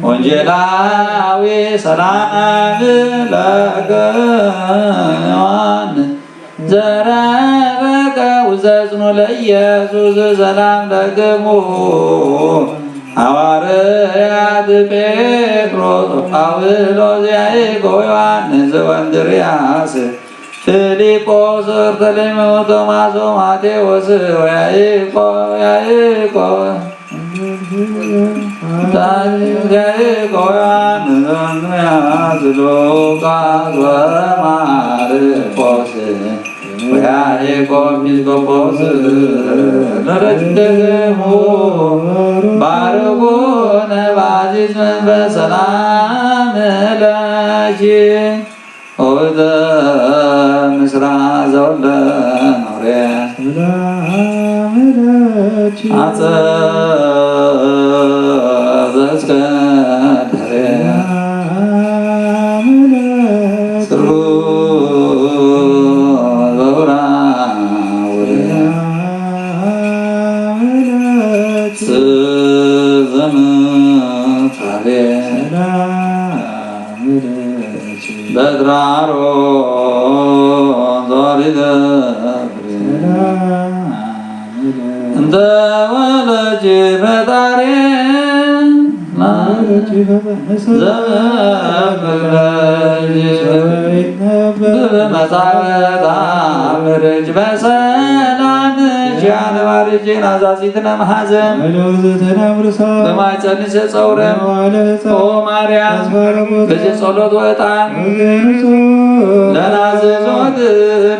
ወንጌላዊ። ሰላም ለከ ዮሐንስ ዘረበከ ውዘጽኑ ለኢየሱስ። ሰላም ለክሙ ሐዋርያት ጴጥሮስ ጳውሎስ ያዕቆብ ዮሐንስ ወእንድርያስ ፊልጶስ በርተሎሜዎስ ቶማስ ማቴዎስ ወያዕቆብ ያዕቆብ ታዲያ ሉቃስ ወማርቆስ ወያዕቆብ ኤጲስቆጶስ ለረድእክሙ ባርኩነ በአዚዝ መንፈስ። ሰላም ለኪ ኦብተ ምስራ ዘወልደ ኖሬ። ሰላም ለኪ። አጸ ዘእስከ ዳሬ። ሰላም ለኪ። ጽሩ ዘውራ ወሬ። ሰላም ለኪ። ጽ ዘምጻሬ። ሰላም ለኪ። በትራሮ ዞሪ ዘፍሬ። ሰላም ለኪ። እንተ ወለድኪ ፈጣሪ ወለድኪ ፈጣሪ ዘመፍቅረኪ። ሰማይ ነበረ። በመጻወት አምርኪ በሰላም ኪያነ ባርኪ ናዛዚ ትነ መሐዘን። ኃይለ ውእቱ ተናምርሳ። በማኅፀንሽ ጸውረ። ወለዋለ ሕፃን። ኦ ማርያም። አስፋረጎታ። በዚህ ጸሎት ወዕጣን። ወገኑ ጾም። ለናዝዞት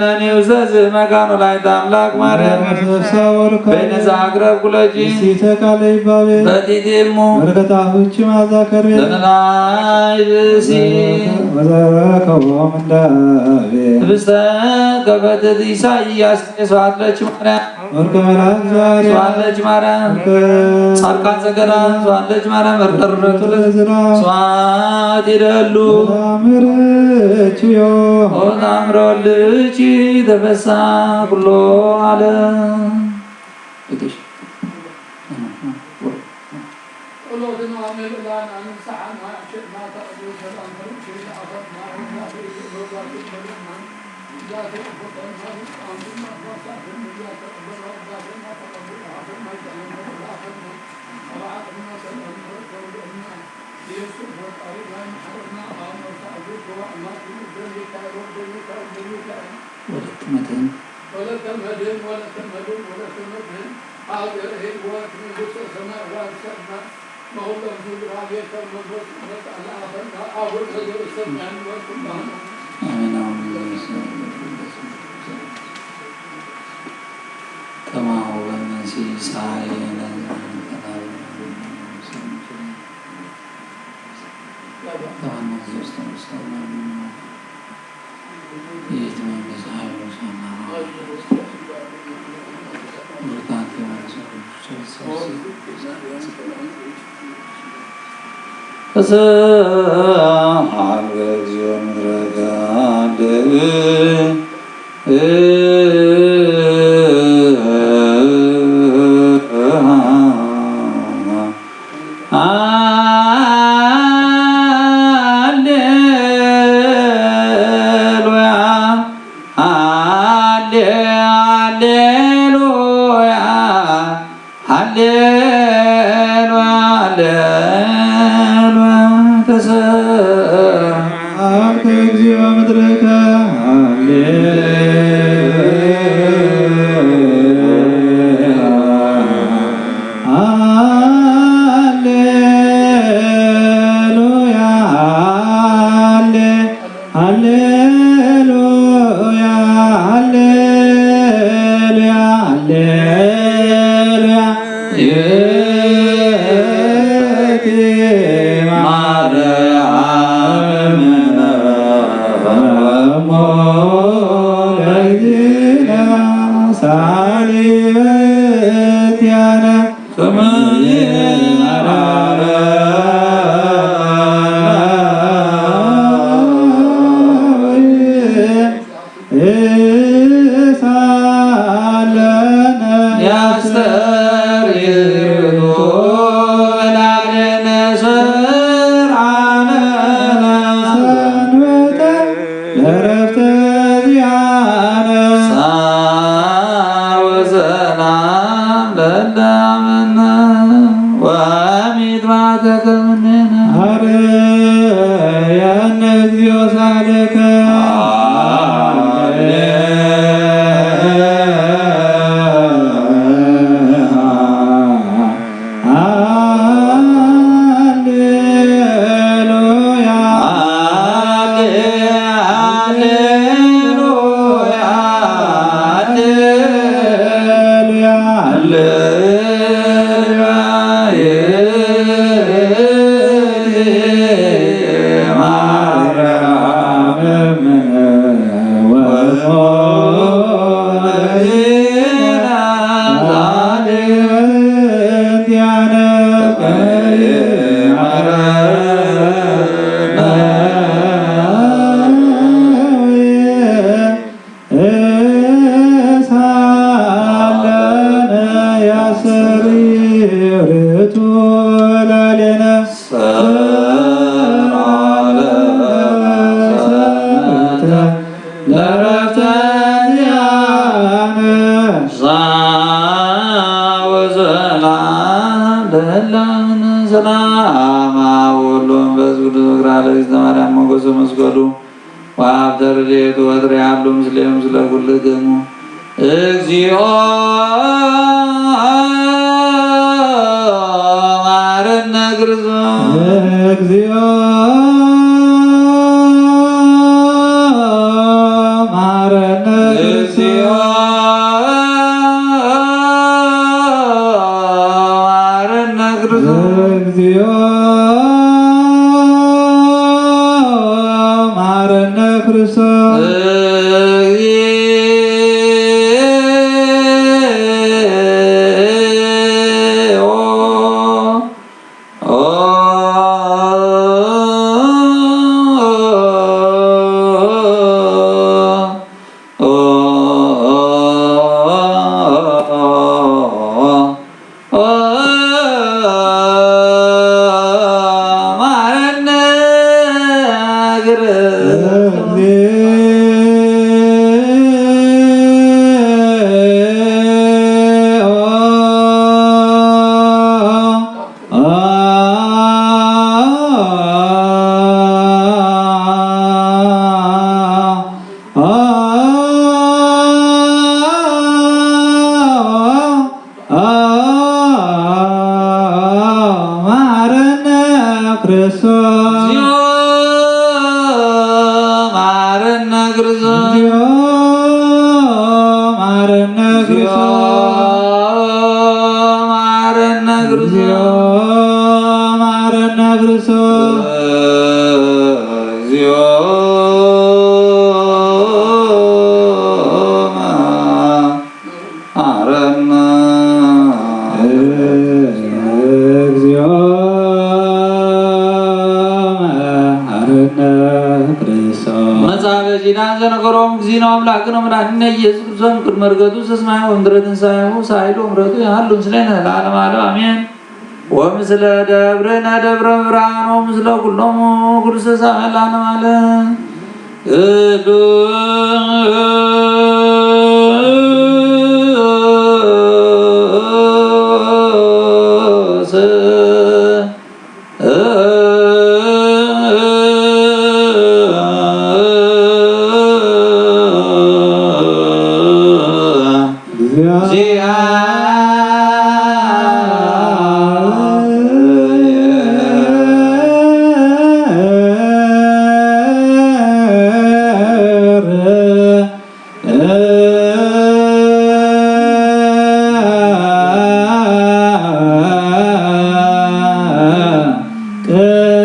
ነኒው ዘዝ መካኑ ላይ ታምላክ ማርያም። ነፍሳ ወርካ። በይነዛ አቅረብ ኩለጂ። ንስሕተ ቃለ ይባቤ። በቲቲሙ። በረከት አፉኪ መዓዛ ከርቤ። ለነላይ ብእሲ። ወዘረከቦ ምንዳቤ። ህብስተ ከፈትት ኢሳይያስ ስብሐት ለኪ ማርያም። ወርቀ መላእክት ዛሬ። ስብሐት ለኪ ማርያም። ወርቀ ጻድቃን ዘገዳም። ስብሐት ለኪ ማርያም። ወርቀ ርቱ ለዝና። ስብሐት ይደሉ። ሰላም ለኪ ዮ። ኦ ታምረ ወልድኪ ተፈሳ ኩሎ ዓለም። ولك مدين. ولك مدين، ولك مدين، ولك مدين. هذه هي وقت من قدس السماء وقدس السماء. ما هو لم يدرى عليك المنظور سبحانه وتعالى. أبدا، أبدا، أبدا، سمعا وسبحانه. آمين. أعوذ بالله من الشيطان الرجيم. كما هو من سيسعى إلى ሃሌ-፣ ሃሌ-፣ ሃሌሉያ፣ ሃሌሉያ፣ ሃሌሉያ። ተሰብሐ እግዚኦ ምድርከ። ሃሌ-፣ ሃሌሉያ፣ ሃሌ-፣ ሃሌሉያ፣ ሃሌሉያ፣ ሃሌሉያ። ይእቲ ማርያም እምነ እሞ ለእግዚእነ ሳሊ በእንቲአነ። ስምዒ መሐረነ ወይሳለነ። ያስተርይ ርቱዕ ላዕሌነ ስርዓነ ሰንበተ ለረፍተ ዚአነ። ሰላም ለዳምነ ወአሚት ባተከ ምኔነ። ሀረየነ እግዚኦ ሳለከ። ሃሌሉያ፣ ሃሌ-፣ ሃሌሉያ፣ ሃሌሉያ፣ ሃሌሉያ። ሳለነ ያስተርይ ርቱዕ ላዕሌነ። ለረፍተ ዚአነ። ወሰላም ለእለ አመነ። ሰላም አብ ወወልድ ወመንፈስ ቅዱስ። ወእግዝእትነ ማርያም ሞገሰ መስቀሉ ወሀብተ ረድኤቱ ወትሬሃሉ ምስሌሁ ምስለ ኩልክሙ። እግዚኦ መሐረነ ክርስቶስ። እግዚኦ መሐረነ ክርስቶስ። እግዚኦ መሐረነ ክርስቶስ። እግዚኦ መሐረነ ክርስቶስ። መሐረነ ክርስቶስ። እግዚኦ መሐረነ ክርስቶስ። እግዚኦ መሐረነ ክርስቶስ። መሐረነ ክርስቶስ። እግዚኦ መሐረነ ክርስቶስ። እግዚኦ መሐረነ። እግዚኦ መሐረነ ክርስቶስ። መጽሐፈ ዜና ዘነገሮም እግዚእነ አምላክነ ወመድኃኒነ ኢየሱስ ክርስቶስ ቅድመ ዕርገቱ እስመ ሰማይ ወምድረ ትንሳኤሁ ሳይሉ ወምሕረቱ ያህሉ ምስሌነ ለዓለመ ዓለም አሜን። ወምስለ ደብርነ ደብረ ብርሃን ወምስለ ኩሎሙ ቅዱሳን ለዓለመ ዓለም። ቅዱስ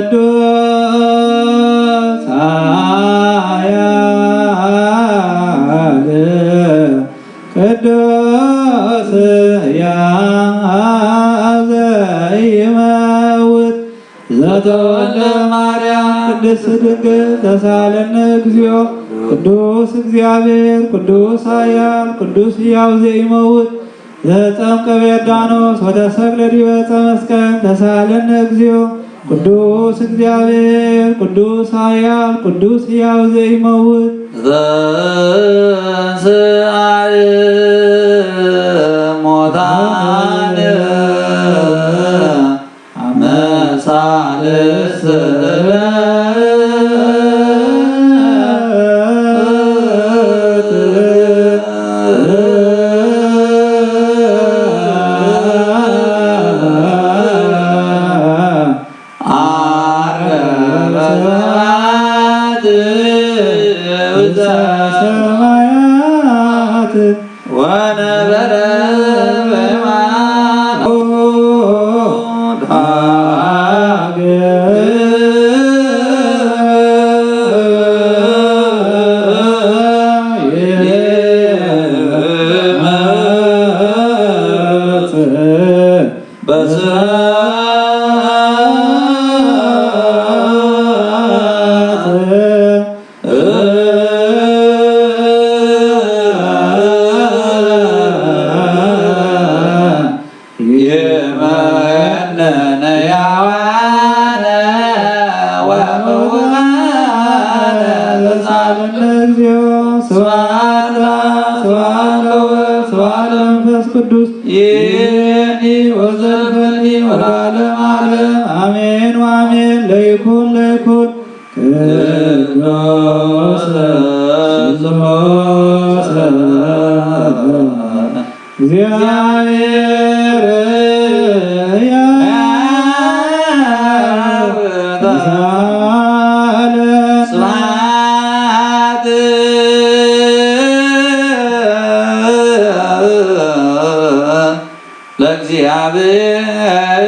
ቅዱስ ኃያል ቅዱስ ሕያው ዘኢይመውት ዘተወልደ ማርያም ቅድስት ድንግል ተሳለነ እግዚኦ። ቅዱስ እግዚአብሔር ቅዱስ ኃያል ቅዱስ ሕያው ዘኢይመውት ዘተጠምቀ በዮርዳኖስ ወተሰቅለ ዲበ ዕፀ መስቀል ተሳለነ እግዚኦ። ቅዱስ እግዚአብሔር ቅዱስ ኃያል ቅዱስ ሕያው ዘኢይመውት ዘተንሥአ እሙታን አመ ሠላሳ ለዕለት። ዐረገ በሰማያት ወነበረ በየማነ ዳግም ይመጽእ በስራት ይመነነ ያዋነ ወመዋነ ተሳለነ እግዚኦ። ስብሐት ለአብ፣ ስብሐት ለወልድ፣ ስብሐት ለመንፈስ ቅዱስ። ይእዜኒ ወዘልፈኒ ወለዓለመ ዓለም አሜን ወአሜን። ለይኩን ለይኩን ቅዱስ ስሉስ እግዚአብሔር ያብ ተሳለ ስብሐት ለእግዚአብሔር።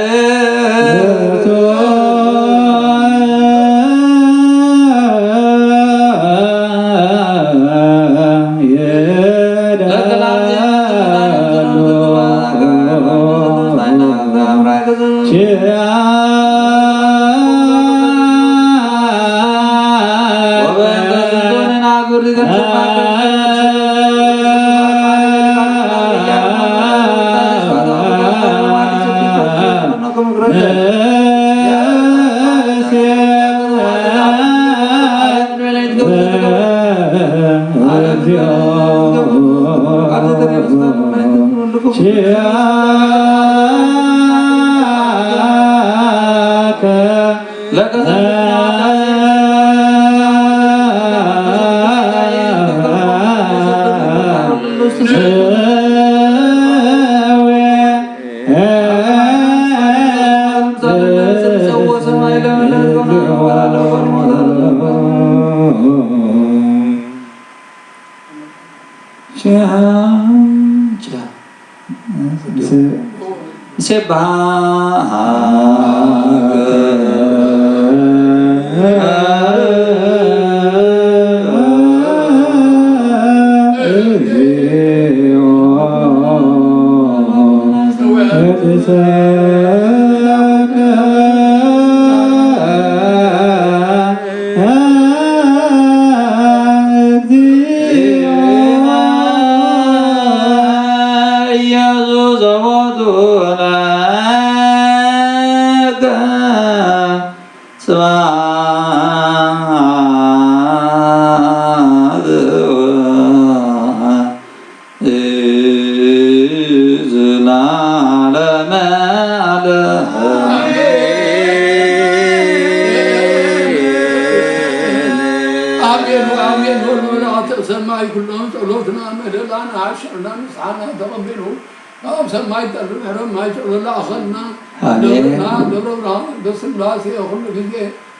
ስብሐ አሜን፣ አሜን። ወልወላተ ሰማይ ኩሎም ጸሎትና መደላና አሸርና ንስሓና ተቀበሉ። አብ ሰማይ ጠል ምሕረት ማይ ጸሎት ለአኸልና አሜን። ደብርና ደብረ ብርሃን ወልደ ስላሴ ኩሉ ጊዜ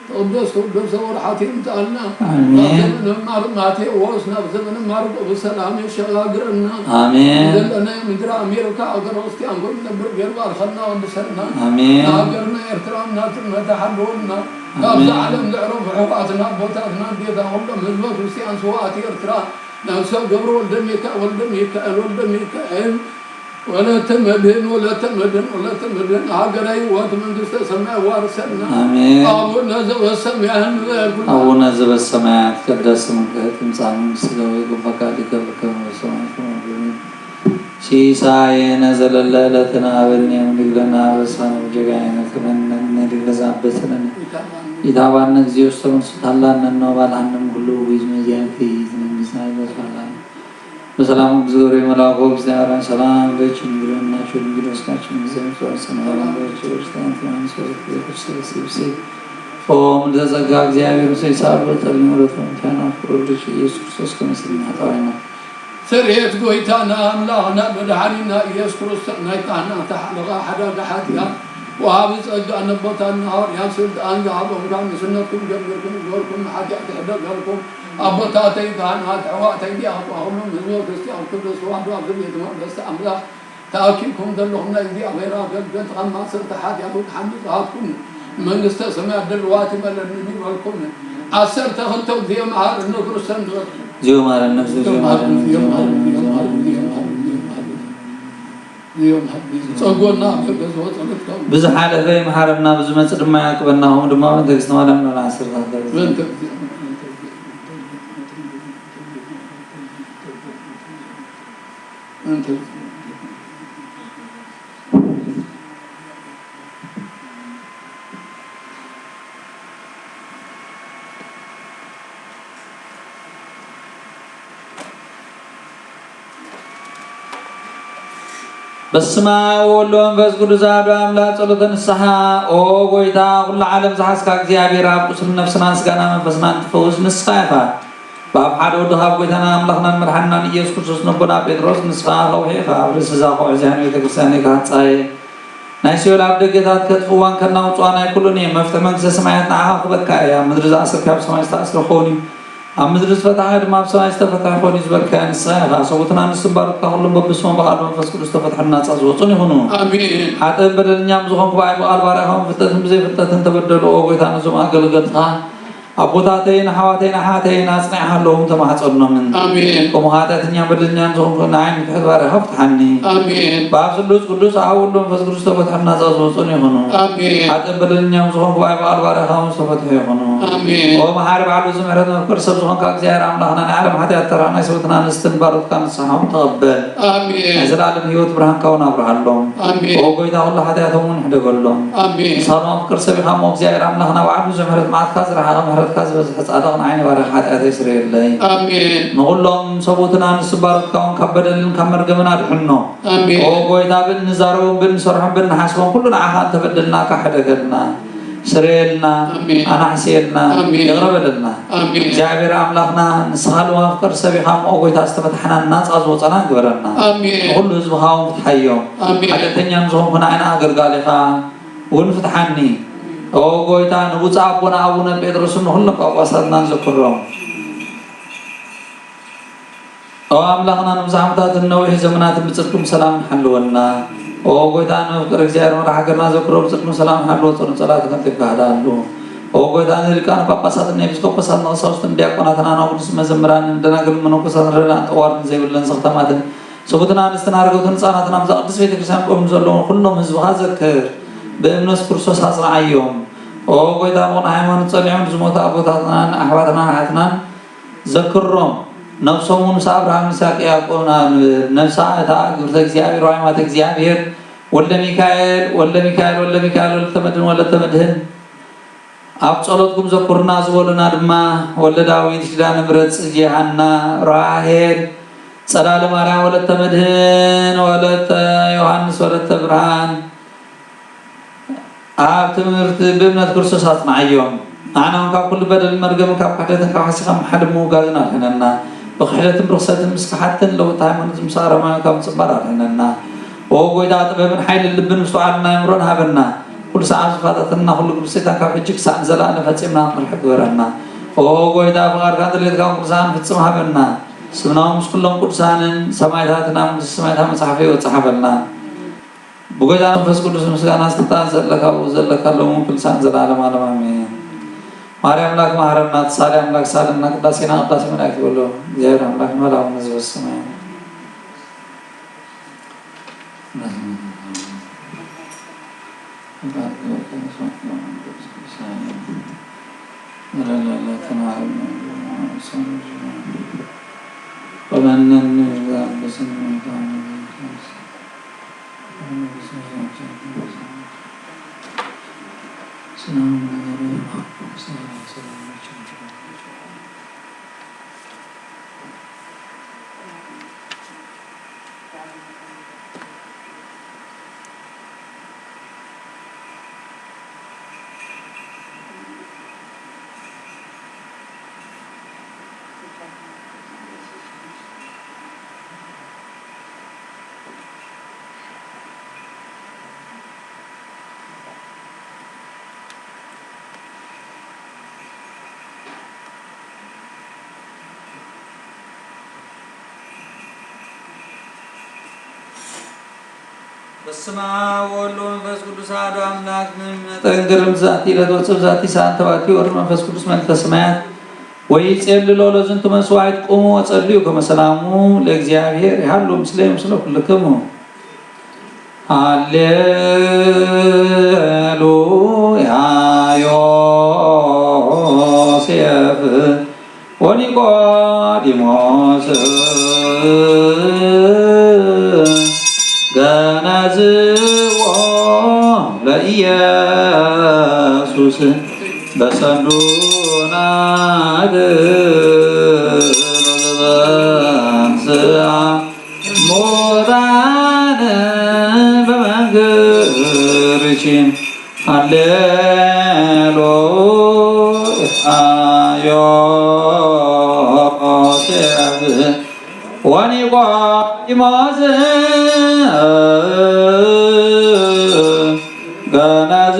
ተቀደስ ተወደሰ ወርሓት ይምጻልና። አሜን። ናብ ዘመነ ማር ማቴዎስ ናብ ዘመነ ማርቆስ ብሰላም የሸጋግረና። አሜን። ዘለናይ ምድር አሜሪካ አገረ ክርስቲያን ኮይኑ ነብር ገይሩ ባርከና ወድሰና። አሜን። ንሃገርና ኤርትራ ናጽነት ሓልወልና። አሜን። ካብዚ ዓለም ዘዕረፉ ኣሕዋትና ኣቦታትና ኣዴታትና ኩሎም ህዝበ ክርስቲያን ስውኣት ኤርትራ ነፍሰ ገብረ ወልደ ሚካኤል ወልደ ሚካኤል ወልደ ሚካኤል ወለተ መድህን፣ ወለተ መድህን፣ ወለተ መድህን፣ ሃገረ ህይወት መንግስተ ሰማይ ያዋርሰና። አሜን። አቡነ ዘበሰማያት ንበል ኩልና። አቡነ ዘበሰማያት ይትቀደስ ስምከ ትምጻእ መንግስትከ ወይኩን ፈቃድከ በከመ በሰማይ ከማሁ በምድር። ሲሳየነ ዘለለ ዕለትነ ሀበነ ዮም፣ ወህድግ ለነ አበሳነ ወጌጋየነ ከመ ንሕነኒ ንህድግ ለዘአበሰነ። ኢታብአነ እግዚኦ ውስተ መንሱት፣ አድህነነ ወባልዓነ እምኩሉ እኩይ፣ እስመ ዚአከ ይእቲ መንግስት ኃይል ወስብሐት ለዓለመ ዓለም። በሰላም እግዚኦ ገብርኤል መልአኮ፣ እግዚአብሔር ሰላም ለኪ ድንግል በድናኪ ወድንግል በስጋኪ፣ እምይእዜሰ አንስት ሰላም ለኪ። ኦ ምልዕተ ጸጋ፣ እግዚአብሔር ምስሌኪ፣ ጸጋ ጸልዩ ምሕረቱ ምታና ፍቅር ወልድኪ ኢየሱስ ክርስቶስ ከመ ይስረይ ኃጣውኢነ። ስርየት ጎይታና አምላክና መድኃኒና ኢየሱስ ክርስቶስ ናይ ካህናት ሓለቃ ሓዳጋ ሓጢኣት ወሃቢ ጸጋ ነቦታትና ሐዋርያት ስልጣን ዝሃቦም ካብ ንእስነትኩም ጀሚርኩም ዞርኩም ሓጢኣት ይሕደገልኩም። ኣቦታተይ ካህናት፣ ኣሕዋተይ ዲያቆናት፣ ኩሉም ህዝበ ክርስቲያን ቅዱስ ተዋህዶ ኣብዚ ቤተ መቅደስ ኣምላኽ ተኣኪብኩም ዘለኹም ናይ እግዚኣብሔር ኣገልገልቲ ካብ ማእሰርቲ ሓጢኣት ወትሓንጹ ሃትኩም መንግስተ ሰማያት ድልዋት ይበለኒ ይበልኩም። ዓሰርተ ክልተ ግዜ መሃረነ ክርስቶስ ንበል። እግዚኦ መሐረነ፣ እግዚኦ መሐረነ፣ እግዚኦ መሐረነ፣ እግዚኦ መሐረነ፣ እግዚኦ መሐረነ። ጸጎና በገዝ ወጸሎትካ። ብዝሓለፈ ይምሓረና፣ ብዝመጽእ ድማ ይዓቅበና። ሆም ድማ በእንተ እግዝእትነ ማርያም ለዓሰርተ ክልተ። በእንተ እግዝእትነ፣ በእንተ እግዝእትነ፣ በእንተ እግዝእትነ። በስመ አብ ወወልድ ወመንፈስ ቅዱስ አሐዱ አምላክ። ጸሎተ ንስሐ። ኦ ጎይታ፣ ኩሉ ዓለም ዝሓዝካ እግዚኣብሔር አብ፣ ቁስል ነፍስናን ስጋና መንፈስናን ትፈውስ ንስኻ ኢኻ። በአብ ሓደ ወድኻ፣ ኣብ ጎይታናን ኣምላኽናን መድሓኒናን ኢየሱስ ክርስቶስ፣ ነቦና ጴጥሮስ፣ ንስኻ ከውሒ ኢኻ፣ ኣብ ርእሲ እዛ ከውሒ እዚኣ ንቤተ ክርስቲያን ኢኻ ትጻየ። ናይ ሲኦል ኣብ ደገታት ከጥፍእዋን ከናውጽዋን ኣይክእሉን እዮም። መፍትሕ መንግስተ ሰማያት ንዓኻ ክበካ እያ። ኣብ ምድሪ ዝኣሰርካዮ ኣብ ሰማይ ዝተኣስረ ክኸውን እዩ፣ ኣብ ምድሪ ዝፈታሕካዮ ድማ ኣብ ሰማይ ዝተፈትሐ ክኸውን እዩ ዝበልካዮ ንስኻ ኢኻ። ሰቡእትና ንስም ባሮትካ ኩሎም በብስሞም ብቓል መንፈስ ቅዱስ ዝተፈትሑን ናጻ ዝወጹን ይኹኑ። ኣሜን። ሓጥእን በደለኛን ብዝኾንኩ ብኣይ ብቓል ባርያኻ ብፍልጠትን ብዘይፍልጠትን ተበደሉ። ኦ ጎይታ፣ ነዞም ኣገልገልትኻ ኣቦታተይን ኣሕዋተይን ኣሓተይን ኣጽንዓሃለዎም ተማሕጸኖምን። ኣሜን። ከምኡ ኸኣ ኃጢአተኛን በደለኛን ዝኾንኩ ንዓይ ምትሕት ባርያኻ ፍትሓኒ። ኣሜን። ብኣብ ስሉስ ቅዱስ ኣብ ወልድ መንፈስ ቅዱስ ተፈትሖም ናጻ ዝወጹን ይኹኑ። ኣሜን። ሓጥእን በደለኛን ዝኾንኩ ብኣይ ብቓል ባርያኻ ዝተፈትሑ ይኹኑ። ኣሜን። ኦ መሓሪ በዓል ብዙሕ ምሕረት መፍቀሪ ሰብ ዝኾንካ እግዚኣብሔር ኣምላኽና፣ ናይ ዓለም ሓጢኣት ተራ ናይ ሰብእትና ኣንስትን ባሮትካ ንስኻ ተቐበል። ኣሜን። ናይ ዘላለም ህይወት ብርሃንካ እውን ኣብርሃሎም። ኣሜን። ኦ ጎይታ፣ ኩሉ ሓጢኣቶም እውን ሕደገሎም። ኣሜን። ንስኻ ድማ ፍቅር ሰብ ኢኻ እሞ፣ እግዚኣብሔር ኣምላኽና፣ በዓል ብዙሕ ምሕረት፣ መዓትካ ዝረሓቐ፣ ምሕረትካ ዝበዝሐ፣ ጻድቕ ንዓይ ንባርያ፣ ሓጢኣተይ ስረየለይ። ኣሜን። ንኹሎም ሰብኡትና ንስም ባሮትካ እውን ካብ በደልን ካብ መርገምን ኣድሕኖ። ኣሜን። ኦ ጎይታ፣ ብእንዛረቦም፣ ብእንሰርሖም፣ ብእንሓስቦም፣ ኩሉ ንዓኻ እንተበደልናካ ሕደገልና። ስረየልና፣ ኣሜን። ኣናሕስየልና፣ ኣሜን። ይቕረ በለልና። ኣሜን። እግዚኣብሔር ኣምላኽና፣ ንስኻ ልዋም ፍቅር ሰብ ኢኻ፣ ኦ ጎይታ፣ ዝተፈታሕናን ናጻ ዝወጸናን ግበረልና። ኣሜን። ንኹሉ ህዝብኻ እውን ፍትሓዮም። ኣሜን። ሓጢኣተኛ ንዝኾንኩ ንዓና ኣገልጋሊኻ እውን ፍትሓኒ። ኦ ጎይታ፣ ንብፁዕ ኣቦና ኣቡነ ጴጥሮስን ንኹሎም ጳጳሳትናን ዘክሮም። ኦ ኣምላኽና፣ ንብዙሕ ዓመታትን ነዊሕ ዘመናትን ብጽድቅን ሰላምን ሓልወና። ኦ ጎይታ፣ ንመፍቀሪ እግዚኣብሔር መራሕ ሃገርና ዘክሮ፣ ብጽድቅን ሰላምን ሓልዎ፣ ጾርን ጸሎትን ከንቲብካ ሃድኣሉ። ኦ ጎይታ፣ ንሊቃነ ጳጳሳትን ንኤጲስቆጶሳትን ንቀሳውስትን ዲያቆናትን ኣናብስትን መዘምራንን ደናግልን መነኮሳትን ረዳእን ጠዋርን ዘይብለን ዘኽተማትን ስቡእትን ኣንስትን ኣረገውትን ህጻናትን ኣብዛ ቅድስት ቤተክርስትያን ቆይሞም ዘለዉ ኩሎም ህዝብኻ ዘክር። ብእምነት ክርስቶስ ኣጽንዓዮም። ኦ ጎይታ፣ ብቕኑዕ ሃይማኖት ጸኒዖም ዝሞቱ ኣቦታትናን ኣሕዋትናን ኣሓትናን ዘክሮም። ነፍሶም እውን ምስ ኣብርሃም፣ ይስሐቅ፣ ያዕቆብ ናብ ነፍሳ እታ ግብርተ እግዚኣብሔር ወአማተ እግዚኣብሔር ወልደ ሚካኤል፣ ወልደ ሚካኤል፣ ወልደ ሚካኤል፣ ወለተ መድህን፣ ወለተ መድህን፣ ኣብ ጸሎትኩም ዘክሩና ዝበሉና ድማ ወልደ ዳዊት፣ ኪዳነ ምሕረት፣ ጽጌ ሃና፣ ራሄል፣ ጸዳለ ማርያም፣ ወለተ መድህን፣ ወለተ ዮሐንስ፣ ወለተ ብርሃን፣ ኣብ ትምህርቲ ብእምነት ክርስቶስ ኣጽንዓዮም። ንዓና እውን ካብ ኩሉ በደልን መርገምን ካብ ክሕደትን ካብ ሓሲኻን ምሕደትን ምውጋዝን ኣድሕነና። ብክሕደትን ብርኽሰትን ምስ ከሓድትን ለወጥቲ ሃይማኖት ምስ ኣረማውያን ካብ ምጽንባር ኣድሕነና። ኦ ጎይታ፣ ጥበብን ሓይልን ልብን ምስትውዓልን ኣእምሮን ሃበና። ኩሉ ሰዓት ዝፈታተነና ኩሉ ግብር ሰይጣን ካብ ሕጂ ክሳዕ ንዘለኣለም ፈጺምና ክንርሕቅ ግበረና። ኦ ጎይታ፣ ፍቓድካን ድሌትካን ኩሉ ሰዓት ንፍጽም ሃበና። ስምና እውን ምስ ኩሎም ቅዱሳንን ሰማዕታትን ኣብ መንግስተ ሰማያት መጽሓፈይ ይወጽእ ሃበልና። ብጎይታ መንፈስ ቅዱስ ምስጋና ስልጣን ዘለካ፣ ብኡ ዘለካ፣ ሎምን ክሳዕ ዘላለም ዓለም ኣሜን። ማርያም ኣምላክ መሃረና፣ ተሳሊ ኣምላክ ሳለና፣ ቅዳሴና ቅዳሴ መላእክት በሎ። እግዚኣብሔር ኣምላክ ንበል፣ አቡነ ዘበሰማያት። በስመ አብ ወወልድ ወመንፈስ ቅዱስ አሐዱ አምላክ። መጠን ግርም ዛቲ ለትወጽእ ዛቲ ሰዓት ተባቲ ወርድ መንፈስ ቅዱስ መልዕልተ ሰማያት ወይጼልሎ ለዝንቱ መስዋዕት ቁሙ ወጸልዩ ከመ ሰላሙ ለእግዚአብሔር ይሃሉ ምስሌ ምስለ ኩልክሙ። ሃሌሉያ። ዮሴፍ ወኒቆዲሞስ ገነዝዎ ለኢየሱስ በሰንዱናት በዘበንስአ ሙታን በመንግርችን ሃሌሉያ። ዮሴፍ ወኒቆዲሞስ ገነዝ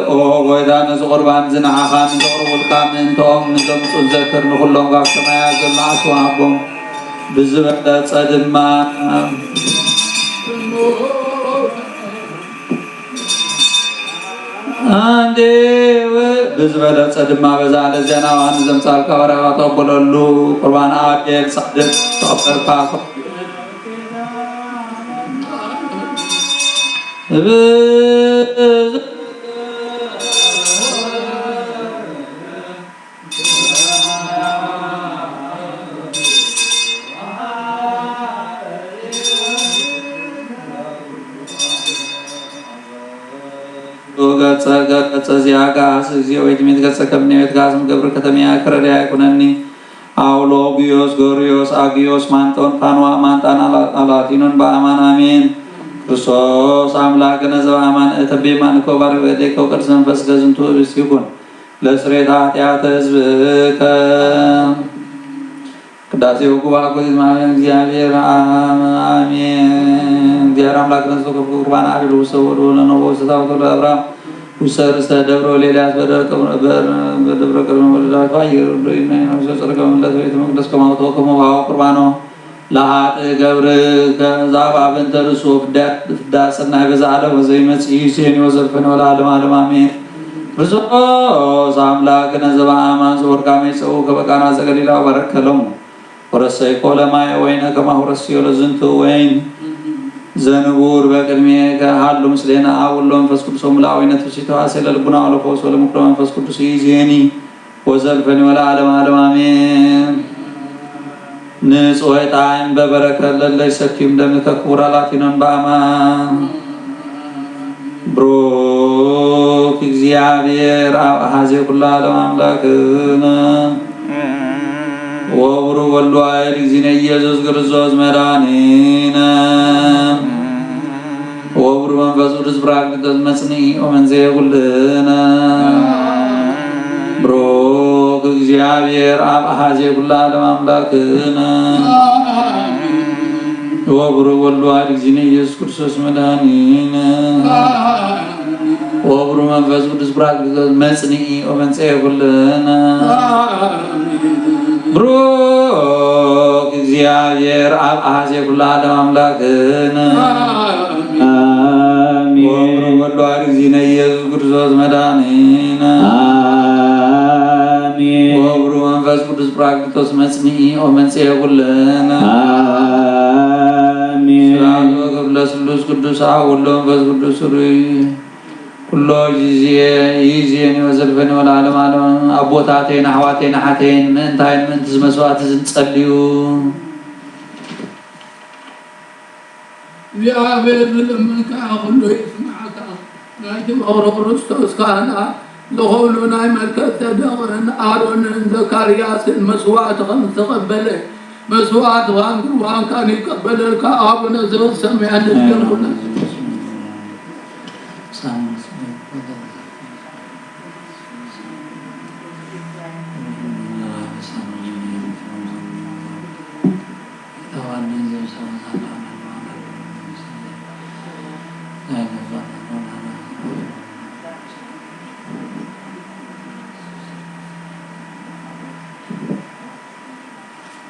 ኦ ጎይታ፣ ነዚ ቁርባን እዚ ንዓኻ ንዘቕርቡልካ ምእንትኦም ንዘምጹ ዘክር፣ ንኹሎም ካብ ሰማያት ዘሎ ዓስቦ ሃቦም። ብዝበለጸ ድማ፣ ኣንዴ፣ ብዝበለጸ ድማ በዛ ለዜና ዮሃንስ ዘምጻልካ ባርያኻ ተቐበለሉ። ቁርባን ኣቤል ጻድቅ ተቐበልካ። ገጸ ገጸ ዚአጋስ እግዚኦ ወይትሜት ገጸ ከብኔ ቤት ጋስ ምገብር ከተሜያ ክረዳ ይኩነኒ። አውሎጊዮስ፣ ጎርዮስ፣ አጊዮስ፣ ማንጦን፣ ፋንዋ፣ ማንጣን፣ አላ-፣ አላቲኖን በአማን አሜን። ክርስቶስ አምላክነ ዘበአማን እተ ቤማንከ ወባርክ በእዴከ ወቀድስ መንፈስከ ዝንቱ ህብስት ይኩን ለስርየተ ኃጢአተ ህዝብከ። ቅዳሴ ወጉባኤ ኮቲት ማርያም እግዚአብሔር አብ። አሜን። እግዚአብሔር አምላክ ነስቶ ከፍቁ ቁርባን አድል ውሰ ወዶ ለነቦ ውሰ ታቦት ለአብርሃም ውሰ ርእስተ ደብረ ወለኤልያስ በደብረ ቅድመ ወለዳዊት ባየር ወዶ ይመኝ ነፍሰ ጸድቀ ምለት ቤተ መቅደስ ከማውቶ ከመባው ቁርባኖ ለሀጥ ገብር ከዛብ አብንተ ርእሱ ፍዳ ጽና በዛ ዓለም ወዘይ መጽኢ ሴኒ ወዘልፈኒ ወለዓለም ዓለም አሜን። ክርስቶስ አምላክነ ዘበአማን ዘወርቃሜ ጸኡ ከበቃና ዘገሊላ ወባረከ ለሙ ወረሰይኮ ለማየ ወይነ ከማሁ ረስዮ ለዝንቱ ወይን ዘንቡር በቅድሜከ ሀሉ ምስሌነ አብ ወወልድ ወመንፈስ ቅዱስ ወምልአ ወይነ ትውሲቶ አሴ ለልቡና ወለፈውስ ወለምክሮ መንፈስ ቅዱስ ይዜኒ ወዘልፈኒ ወለዓለም ዓለም አሜን። ንጹሕ ዕጣን በበረከት ለለይሰትዩም ደምከ ክቡር አላቲኖን በአማን ብሩክ እግዚአብሔር አብ አሐዜ ኩሉ ዓለም አምላክነ ወብሩክ ወልድ ዋሕድ እግዚእነ ኢየሱስ ክርስቶስ መድኃኒነ ወብሩክ መንፈስ ቅዱስ ጳራቅሊጦስ መጽንዒ ወመንጽሔ ኩልነ። ብሩክ እግዚአብሔር አብ አሐዜ ኩሉ ዓለም አምላክነ ወብሩክ ወልድ ዋሕድ እግዚእነ ኢየሱስ ክርስቶስ መድኃኒነ ወብሩክ መንፈስ ቅዱስ ጳራቅሊጦስ መጽንዒ ወመንጽሔ ኩልነ። ብሩክ እግዚአብሔር አብ አሐዜ ኩሉ ዓለም አምላክነ አሜን። ወብሩክ ወልድ ዋሕድ እግዚእነ ኢየሱስ ክርስቶስ መድኃኒነ አሜን። ወብሩክ መንፈስ ቅዱስ ጳራቅሊጦስ መጽንዒ ወመንጽሔ ኩልነ አሜን። ስብሐት ወክብር ለስሉስ ቅዱስ አብ ወወልድ ወመንፈስ ቅዱስ ሩይ ኩሎ ጊዜ ይዜኒ ወዘልፈኒ ወለዓለም ዓለም። አቦታቴን አሕዋቴን አሓቴን ምእንታይን ምእንትዝ መስዋዕት ዝንጸልዩ። እግዚአብሔር ንልምንካ ኩሉ ይስማዓካ። ናይቲ በኩረ ክርስቶስ ካህና ዝኾኑ ናይ መልከ ጼዴቅን አሮንን ዘካርያስን መስዋዕት ከም ዝተቀበለ መስዋዕትኻን ቁርባንካን ይቀበለልካ። አቡነ ዘበሰማያት ንገርኩና።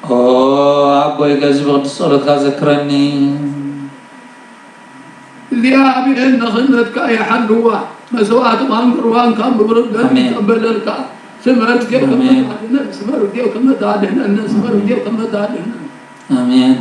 ኦ አቦይ፣ ከዚህ በቅዱስ ጸሎትካ ዘክረኒ። እግዚአብሔር ንክህነትካ ይሓልዋ፣ መስዋዕትኻን ቁርባንካን ብብሩክ ደም አሜን። ይቀበለልካ። ስመ እግዜከ አሜን። መታድነን፣ ስመ እግዜከ መታድነን፣ ስመ እግዜከ መታድነን። አሜን።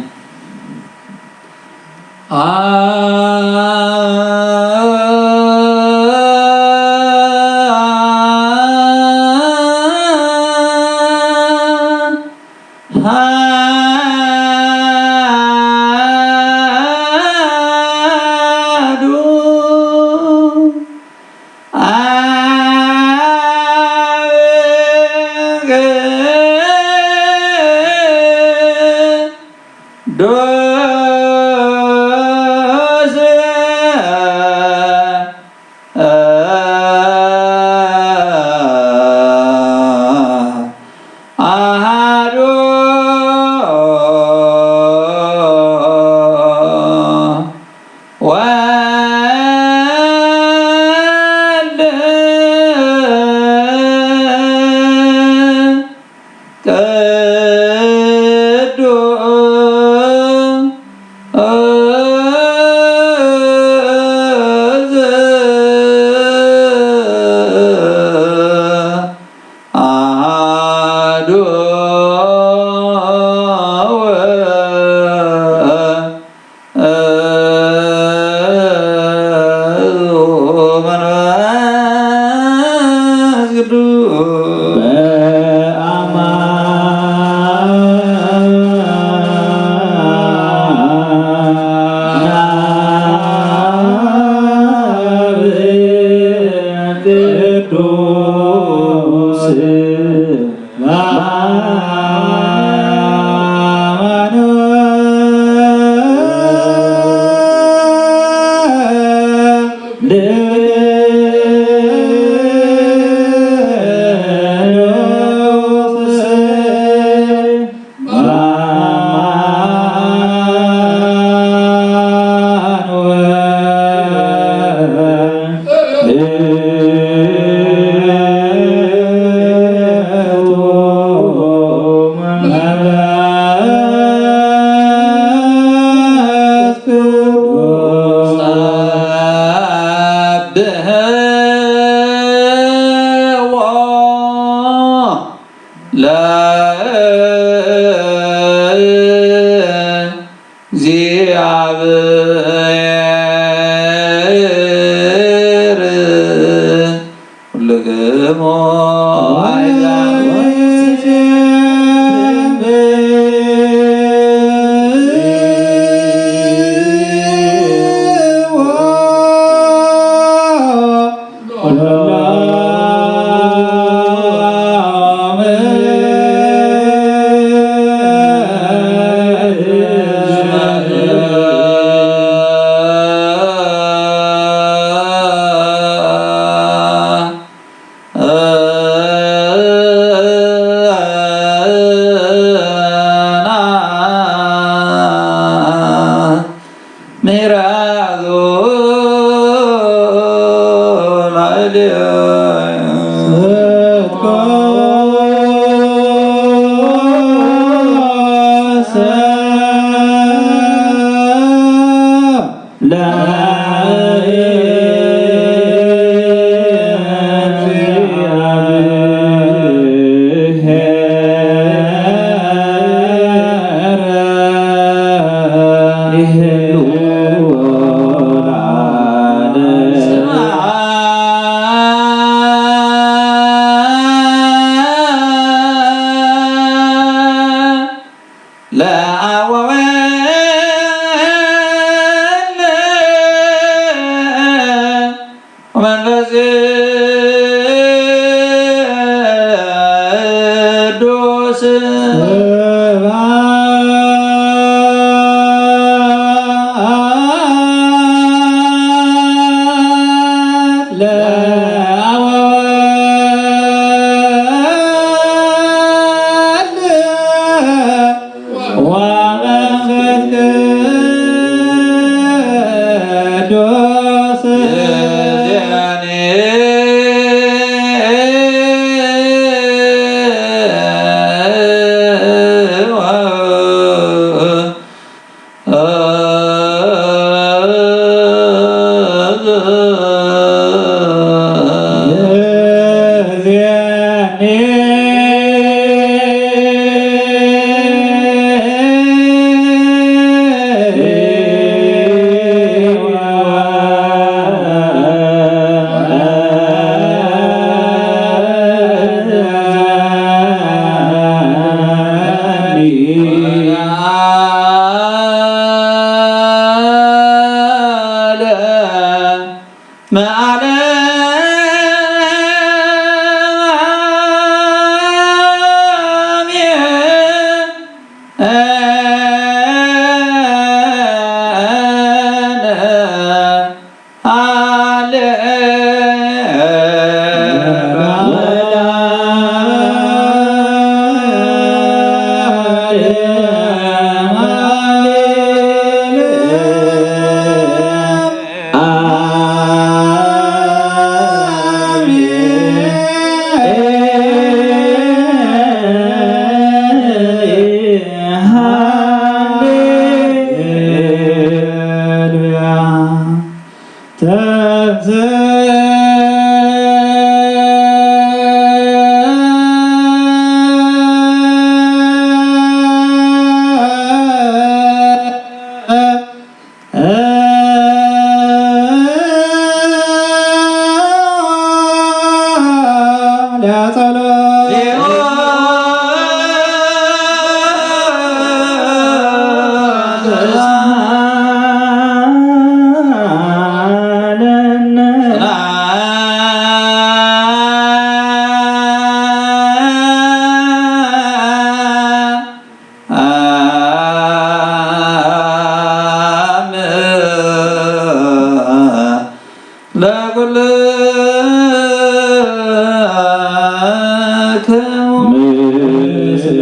ኩልክሙ ምስለ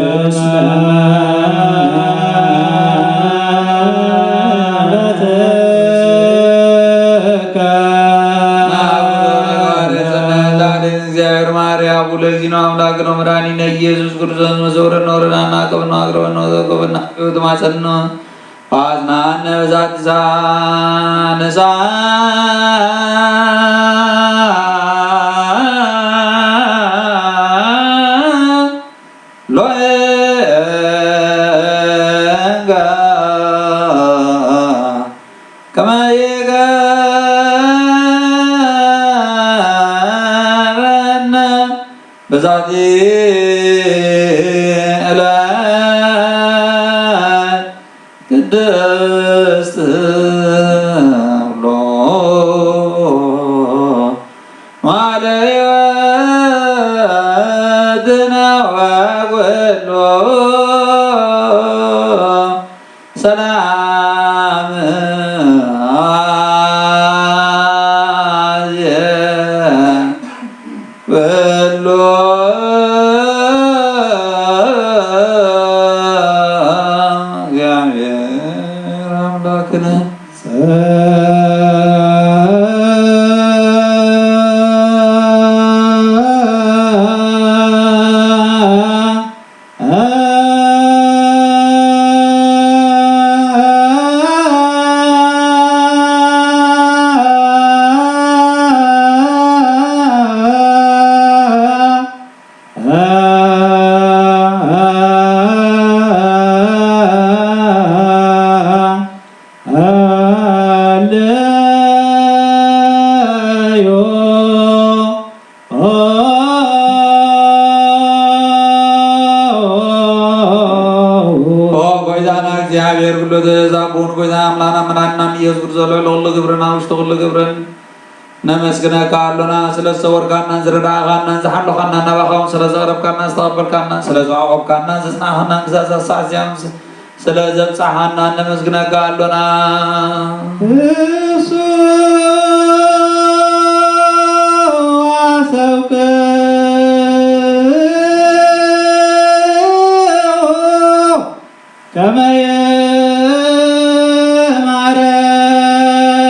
መለትከ። እግዚአብሔር ማርያም ለእግዚእነ አምላክነ ወመድኃኒነ ኢየሱስ ክርስቶስ መሰውረነ ወረዳነ አቅብነ አቅርበነ ወተቆብነ ሕይወት ማጸንነ አጽናነ በዛቲ ሰዓት ንስሐ ሎእንጋ ከመ ይገረነ በዛቲ ዕለት ቅድስት ኩሎ መዋዕለ ሕይወትነ ወኩሎ ሰላም አዜ በሎ እግዚአብሔር አምላክነ። ኦ ጎይታና እግዚአብሔር ኩሉ ትእዛዝ አቡን ጎይታና አምላክና መድኃኒነ ኢየሱስ ክርስቶስ ለኩሉ ግብርና ውሽጥ ኩሉ ግብርን ነመስግነካ አሎና፣ ስለ ዝሰወርካናን ዝረዳእካናን ዝሓሎኻናን ናባኻውን ስለ ዘቕረብካናን ዝተቐበልካናን ስለ ዘዕቆብካናን ዘጽናዕካናን ግዛት ዛሳዕዝያም ስለ ዘብጻሕካናን ነመስግነካ ኣሎና። እሱ አሰብክ ከመ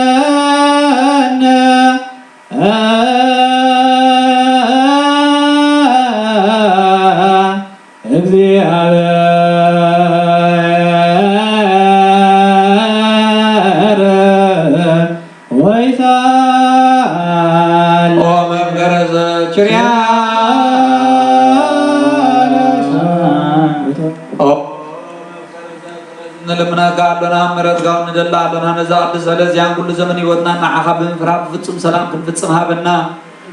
ይምሃረነ እግዚአብሔር ወይሳለ። ኦ መፍቀረ ዘችርያ። ኦ ንልምነካ ኣሎና፣ ምሕረትካ ንደሊ ኣሎና። ነዛ ቅድስት ዕለት እዚያን ኩሉ ዘመን ህይወትና ንዓኻ ብምፍራህ ብፍጹም ሰላም ክንፍጽም ሃበና።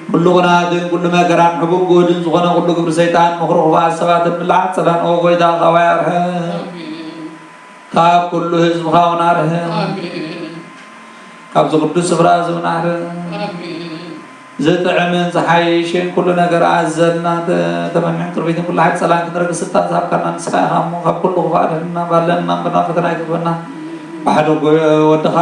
ኩሉ ቁናትን ኩሉ መከራን ሕቡን ግሁድን ዝኾነ ኩሉ ግብሪ ሰይጣን ምኽሪ ክፉኣት ሰባትን ምልዓት ጸላእን ኦ ጎይታ ካባይ ኣርሕቕ። ካብ ኩሉ ህዝብኻ እውን ኣርሕቕ። ኣሜን። ካብዚ ቅዱስ ስፍራ እዚ እውን ኣርሕቕ። ኣሜን። ዝጥዕምን ዝሓይሽን ኩሉ ነገር ኣዘልና ተ-፣ ተመኒሕን ቅርቢትን ኩሉ ሓይሊ ጸላእን ክንረግስ ስልጣን ዝሃብካና ንስኻ ኢኻ እሞ፣ ካብ ኩሉ ክፉእ ኣድሕነና፣ ባለና እምበርና ፈተና ኣይትግበና። ብሓደ ጎ-፣ ወድኻ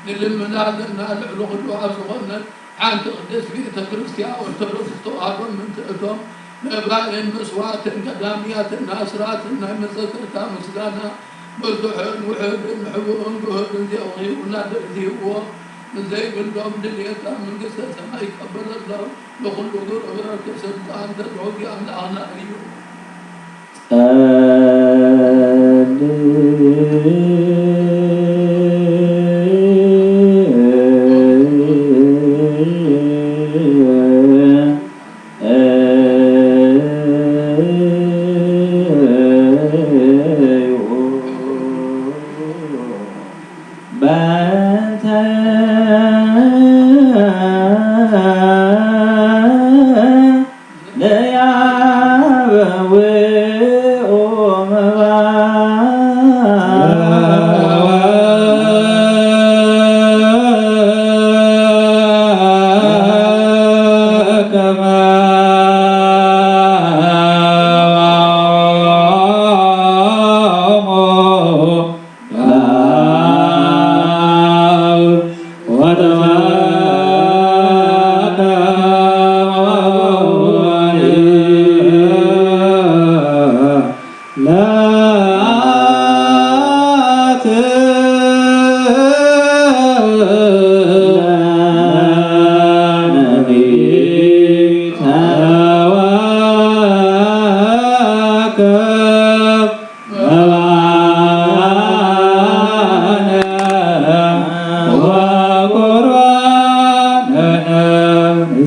ንልምን ኣለና ልዕሊ ኩሉ ኣብ ዝኾነት ሓንቲ ቅድስት ቤተ ክርስቲያን ኦርቶዶክስ ተዋህዶ ምእንቲ እቶም መባእን መስዋዕትን ቀዳምያትን ኣስራትን ናይ መዘክርታ ምስጋና ብዙሕን ውሑድን ሕቡእን ግሁድን ዚወኽዩ እናደርድይዎ ንዘይብሎም ድልየት ኣብ መንግስተ ሰማይ ይቀበለሎም። ንኹሉ ግብረ በረከት ስልጣን ተዝሆ ኣምላኽና እዩ።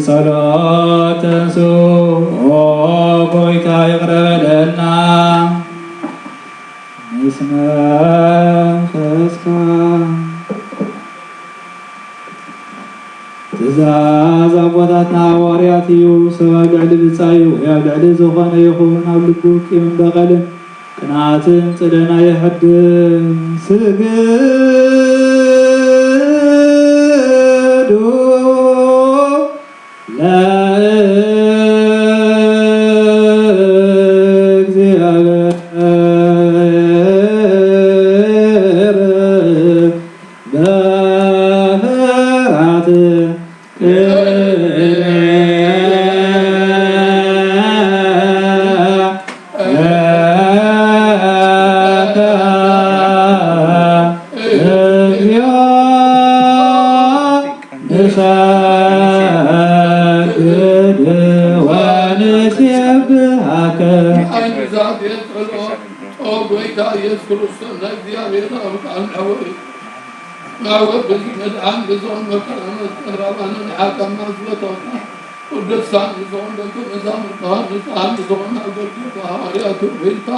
ጸሎት ተንሱ። ኦ ጎይታ ይቅረ በለና። እስመ ፈስካ ትእዛዝ አቦታትና ሐዋርያት እዩ። ሰብ ኣብ ልዕሊ ብጻዩ ወይ ኣብ ልዕሊ ዝኾነ ይኹን ኣብ ልቡ ቂምን በቐልን ቅንኣትን ጽልእና የሕድር። ስግዱ ለእግዚአብሔር በፍርሃት ቅድሜከ እግዚኦ ንሰግድ ወንሴብሐከ። አይን ብዛት የጸሎት ኦ ጎይታ ኢየሱስ ክርስቶስ ናይ እግዚአብሔር አብ ቃል ሐወይ ናወ ብዝመድ አን ብዞን መከራ መስቀል ራባንን ሐቀማ ዝወተውታ ቅዱሳን ብዞን ደግ መዛሙርትኻ ንጹሐን ብዞን አገልግሎት ሐዋርያቱ ቢልካ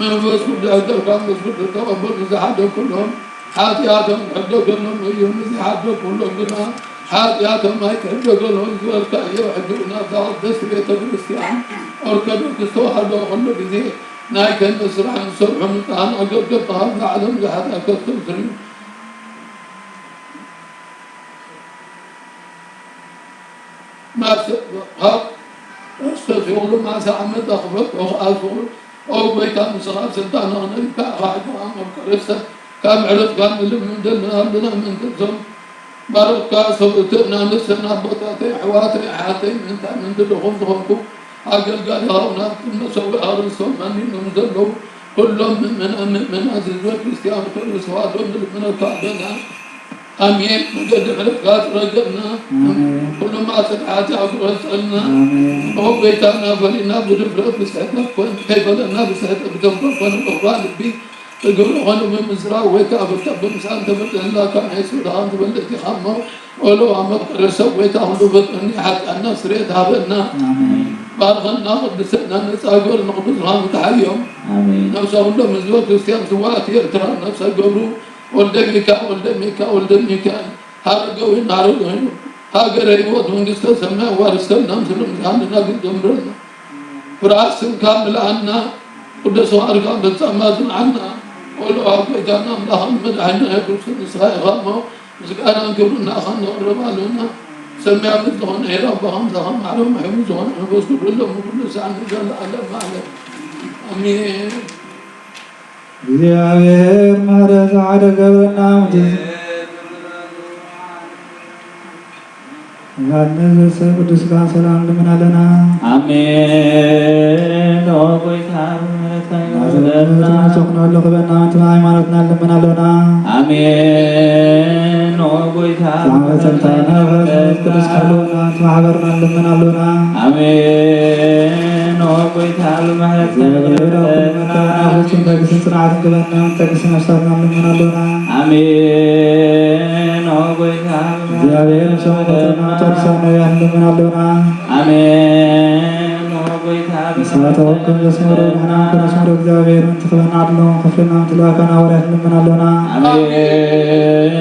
መንፈስ ቅዱስ ሐደርካ መስሉ ተቀበል ንዝሓደ ኩሎም ኃጢአቶም ይሕደገሎም እዩ። ንዝሓደ ኩሎም ግና ኃጢአቶም ኣይትሕደገሎም ዝበልካ እዩ። ሕጂ እውን ኣብዛ ቅድስት ቤተ ክርስቲያን ኦርቶዶክስ ተዋህዶ ኩሉ ግዜ ናይ ክህነት ስራሕ ንሰርሑ ንጹሐን ኣገልገልትኻ ኣብዚ ዓለም ዝሓዛ ከስተብስሩ ማሰ-፣ ካብ ኣስተስይቑሉ ማሰ ዓመት ኣኽፈት ወኽኣሱ ኦ ጎይታ ንስኻ ስልጣን ኣኽነልካ ኢኻ። ሕጂ ኣብ መፍቀሪ ሰብ ካብ ምሕረትካ ንልምን ዘለና ኣለና ምንትዞም ባርኽካ ሰውእትና ንስና ኣቦታተይ ኣሕዋተይ ኣሓተይ ምእንታ ምንድልኹም ዝኾንኩ ኣገልጋሊ ኻውና ክነሰዊ ኣርእሶም ኣኒኖም ዘለዉ ኩሎም ምእመናን ምእመናት ህዝበ ክርስቲያን ኦርቶዶክስ ተዋህዶ ንልምነካ ኣለና። ኣሜን። መገዲ ምሕረትካ ትረገና። ኣሜን። ኩሉ ማእሰር ሓጢኣት ኣጉረጸልና። ኣሜን። ኦ ጎይታና ፈሪና ብድፍረት ብስሕተት ኮን ከይበለና ብስሕተት ብተንኮል ኮነ ብኹራ ልቢ ብግብሪ ኾነ ብምዝራብ ወይ ከኣ ብታ ብምሳል ተበደልና ካብ ናይ ስውዳን ዝበልጥ ኢኻ እሞ ኦሎ ኣመቅርሰ ጎይታ ኩሉ በደልና ሓጢኣትና ስርየት ሃበና። ኣሜን። ባርኸና ቅድሰና ነጻ ግበር ንቅዱስ ራም ተሓዮም። ኣሜን። ነፍሰ ኩሎም ህዝበ ክርስቲያን ስውኣት ኤርትራ ነፍሰ ገብሩ ወልደ ሚካኤል፣ ወልደ ሚካኤል፣ ወልደ ሚካኤል፣ ሐረገወይን፣ ሐረገወይን፣ ሀገረ ሕይወት መንግስተ ሰማይ ዋርሰና፣ ምስለ ምድኃን ደናግል ደምረና። ፍርሃት ስምካ ምልኣና፣ ቅዱስ ፍቃድካ በጻማ ጽንዓና። ወልደ ዋሕድ ጎይታና ኣምላኽን መድኃኒና ኢየሱስ ንስኻ ኢኻ እሞ፣ ምስጋናን ክብርን ንኣኻ ነቕርብ ኣሎና። ሰማያዊ ዝኾነ ኄር ኣቦኻ ምሳኻ፣ ማዕረ መሐሪ ዝኾነ መንፈስ ቅዱስ ሎሚ ኩሉ ሳዕ ንዘለዓለም ዓለም። ኣሜን። እግዚኣብሔር ምሕረት ጻዕሪ ገብረና። ዮሐንስ ዘሰብ ቅዱስ ቃል ሰላም ልምን ኣለና። ኣሜን። ኦ ጎይታ ብምሕረትካ ይወስደና። ናዘመትና ቸኩናሉ ክበና እንትን ሃይማኖትና ልምን ኣለና። ኣሜን። ኦ ጎይታ ዛመ ጸንታና ቅዱስ ቃል ልምን ማሕበርና ልምን ኣሎና። ኣሜን። ኦ ጎይታ ብምህረትካ እግዚኣብሔር ኣብ ኩሉ መከራና ፍጹም ተግስን ጽንዓትን ግበና፣ ተግስ ነፍሳትና ንልምን ኣሎና። ኣሜን። ኦ ጎይታ ብምህረትካ እግዚኣብሔር ንሰማዕታትና ቅዱሳን ነቢያት ንልምን ኣሎና። ኣሜን። ኦ ጎይታ ንሳቶም ከም ዘስመሩ ንሕና ከነስምሮ እግዚኣብሔር ምእንቲ ክበና ዓድሎም ከፍልና ምእንቲ ልኣካን ሃዋርያት ንልምን ኣሎና። ኣሜን።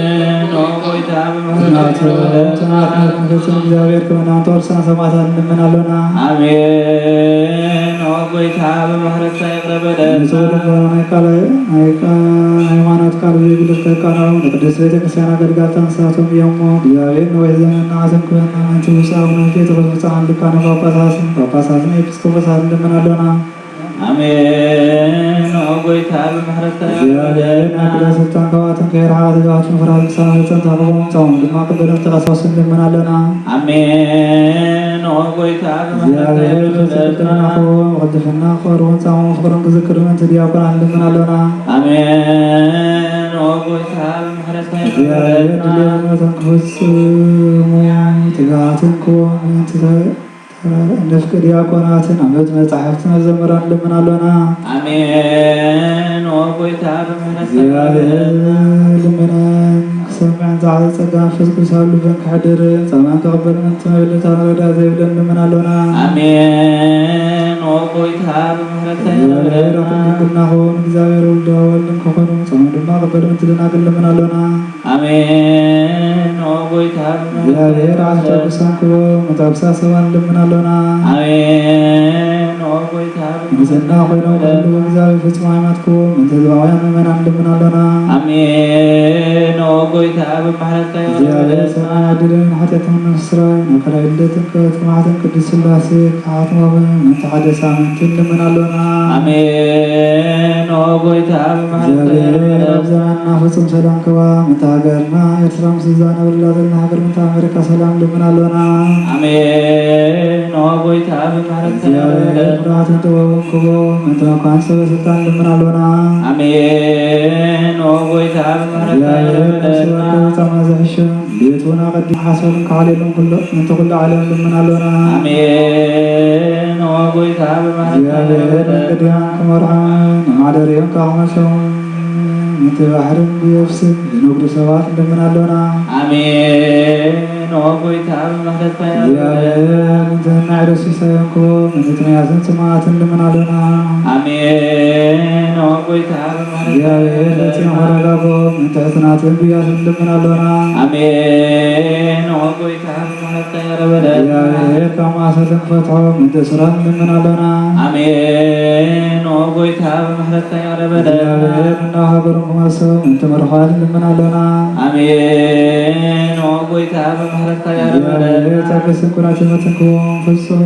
ኦ ጎይታ ብምህረትካ ናቶም ጽንዓት ንፈጽም እግዚኣብሔር ክበና ምእንቲ ቅዱሳን ሰማዕታት ንልምን ኣሎና። ኣሜን። ኦ ጎይታ በምሕረትካ ይቕረ በለና። ንጹሕ ልቦና ናይ ቃል፣ ናይ ቃል፣ ሃይማኖት ቃል ዘይብሉ ከቃንዑ ንቅድስት ቤተክርስቲያን አገልጋልታ ንሳቶም እዮም። እግዚኣብሔር ነዊሕ ዘመን ንዓቶም ክበና። ኣንቲ ብፁዕ አቡነ ጴጥሮስ ብፁዓን ሊቃነ ጳጳሳትን ጳጳሳትን ኤጲስቆጶሳትን ንልምን ኣሎና። አሜን። ኦ ጎይታ በምሕረትካ ይቕረ በለና። ስልጣን ካብኣቶም ከይርሕቕ ተጋቱ ፍርሃት ንስኻ ፈጸምታ ክብሮም ጾም ድማ ቅበሎም ተቀሳውስን ንልምን ኣሎና። አሜን። ኦ ጎይታ በምሕረትካ ይቕረ በለና። ቅልጥፍና ክቐርቡን ጻምኦም ፍቅርን ክዝክሩ ምእንቲ ዲያቆናት ንልምን ኣሎና። አሜን። ኦ ጎይታ በምሕረትካ ይቕረ በለና። ክፍጽሙ ትጋትን ክወ ምእንቲ ንፍቅ ዲያቆናትን ኣመት መጻሕፍትን መዘምራን ንልምን ኣሎና። አሜን። ኦ ጎይታ በምሕረትካ እግዚኣብሔር ልመናን ክሰምዕን ጸጋ መንፈስ ቅዱስ ኣብ ልበን ክሕድር ጸማን ክቕበል ምእንቲ መብልዕታ ንረዳ ዘይብለን ንልምን ኣሎና። አሜን። ኦ ጎይታ በምሕረትካ እግዚኣብሔር ይቕረ በለና። ኣብ ድንግልና ክውን እግዚኣብሔር ወልድ ወልድን ክኾኑ ጸማን ድማ ቅበል ምእንቲ ደናግል ንልምን ኣሎና። አሜን። ኦ ጎይታ በምሕረትካ እግዚኣብሔር ይቕረ በለና። ዓሰርተ ቅዱሳን ክቡር መታብሳ ሰባ ንልምን ኣሎና። አሜን። ኦ ጎይታ ንጽህና በምሕረትካ ኮይኖም ይቕረ በለና። ክህልዉ እግዚኣብሔር ፍጹም ሃይማኖት ክቡር ምእንቲ ህዝባውያን ምእመናን ንልምን ኣሎና። አሜን። ኦ ጎይታ በምሕረትካ ይቕረ እግዚኣብሔር በለና። ሰማይ ዓድልን ኃጢኣቶም ንምስራይ ናብ ካልኣይ ልደትን ጥምቀትን ቅድስት ሥላሴ ክሓትሞም ምእንቲ ሓደ ሳምንት ንልምን ኣሎና። አሜን። ኦ ጎይታ በምሕረትካ ይቕረ በለና። እግዚኣብሔር ኣብ ዘመንና ፍጹም ሰላም ክባ ምእንቲ ሃገርና ኤርትራ ምስ እዛ ነብረላ ዘለና ሃገር ምእንቲ ኣመሪካ ሰላም ንልምን ኣሎና። አሜን። ኦ ጎይታ በምሕረትካ ይቕረ በለና። እግዚኣብሔር ብርሃትን ጥበብን ክቦ ምእንቲ መኳንንት ሰበ ስልጣን ንልምን ኣሎና። አሜን። ኦ ጎይታ በምሕረትካ ይቕረ በለና። እግዚኣብሔር ነፍሲ ወከፍ ጻማ ዘሕሽም ቤቱን ኣቐዲም ሓሳቡን ክሓልየሎም ኩሉ፣ ምእንቲ ኩሉ ዓለም ንልምን ኣሎና። ኣሜን። ኦ ጎይታ ብምህረትካ ይቕረ በለና። መንገዲኦም ክመርሖም፣ ንማሕደሪኦም ከቕመሶም፣ ምእንቲ ባሕርን ብየብስን ዝነግዱ ሰባት ንልምን ኣሎና። ኣሜን። ኦ ጎይታ ብምህረትካ ይቕረ በለና። እግዚኣብሔር ምእንቲ ነናይ ዕለቱ ሲሳዮም ክቦ፣ ምእንቲ ጥምያትን ጽማኣትን ንልምን ኣሎና። ኣሜን። ኦ ጎይታ ብምህረትካ ይቕረ በለና። እግዚኣብሔር ፈጺሙ ከረጋግኦም፣ ምእንቲ ሕጽናትን ብያትን ንልምን ኣሎና። ኣሜን። ኦ ጎይታ ብምህረትካ ይቕረ በለና። እግዚኣብሔር ካብ ማእሰርተን ክፈትሖም፣ ምእንቲ እሱራን ንልምን ኣሎና። ኣሜን። ኦ ጎይታ ብምህረትካ ይቕረ በለና። እግዚኣብሔር ንሃገሮም ክመልሶም፣ ምእንቲ ምርኹዋት ንልምን ኣሎና። ኣሜን። ኦ ጎይታ ብምህረትካ ይቕረ በለና። እግዚኣብሔር ጸጋ ስንኩላን ትምህርትን ክቦም ፍጹም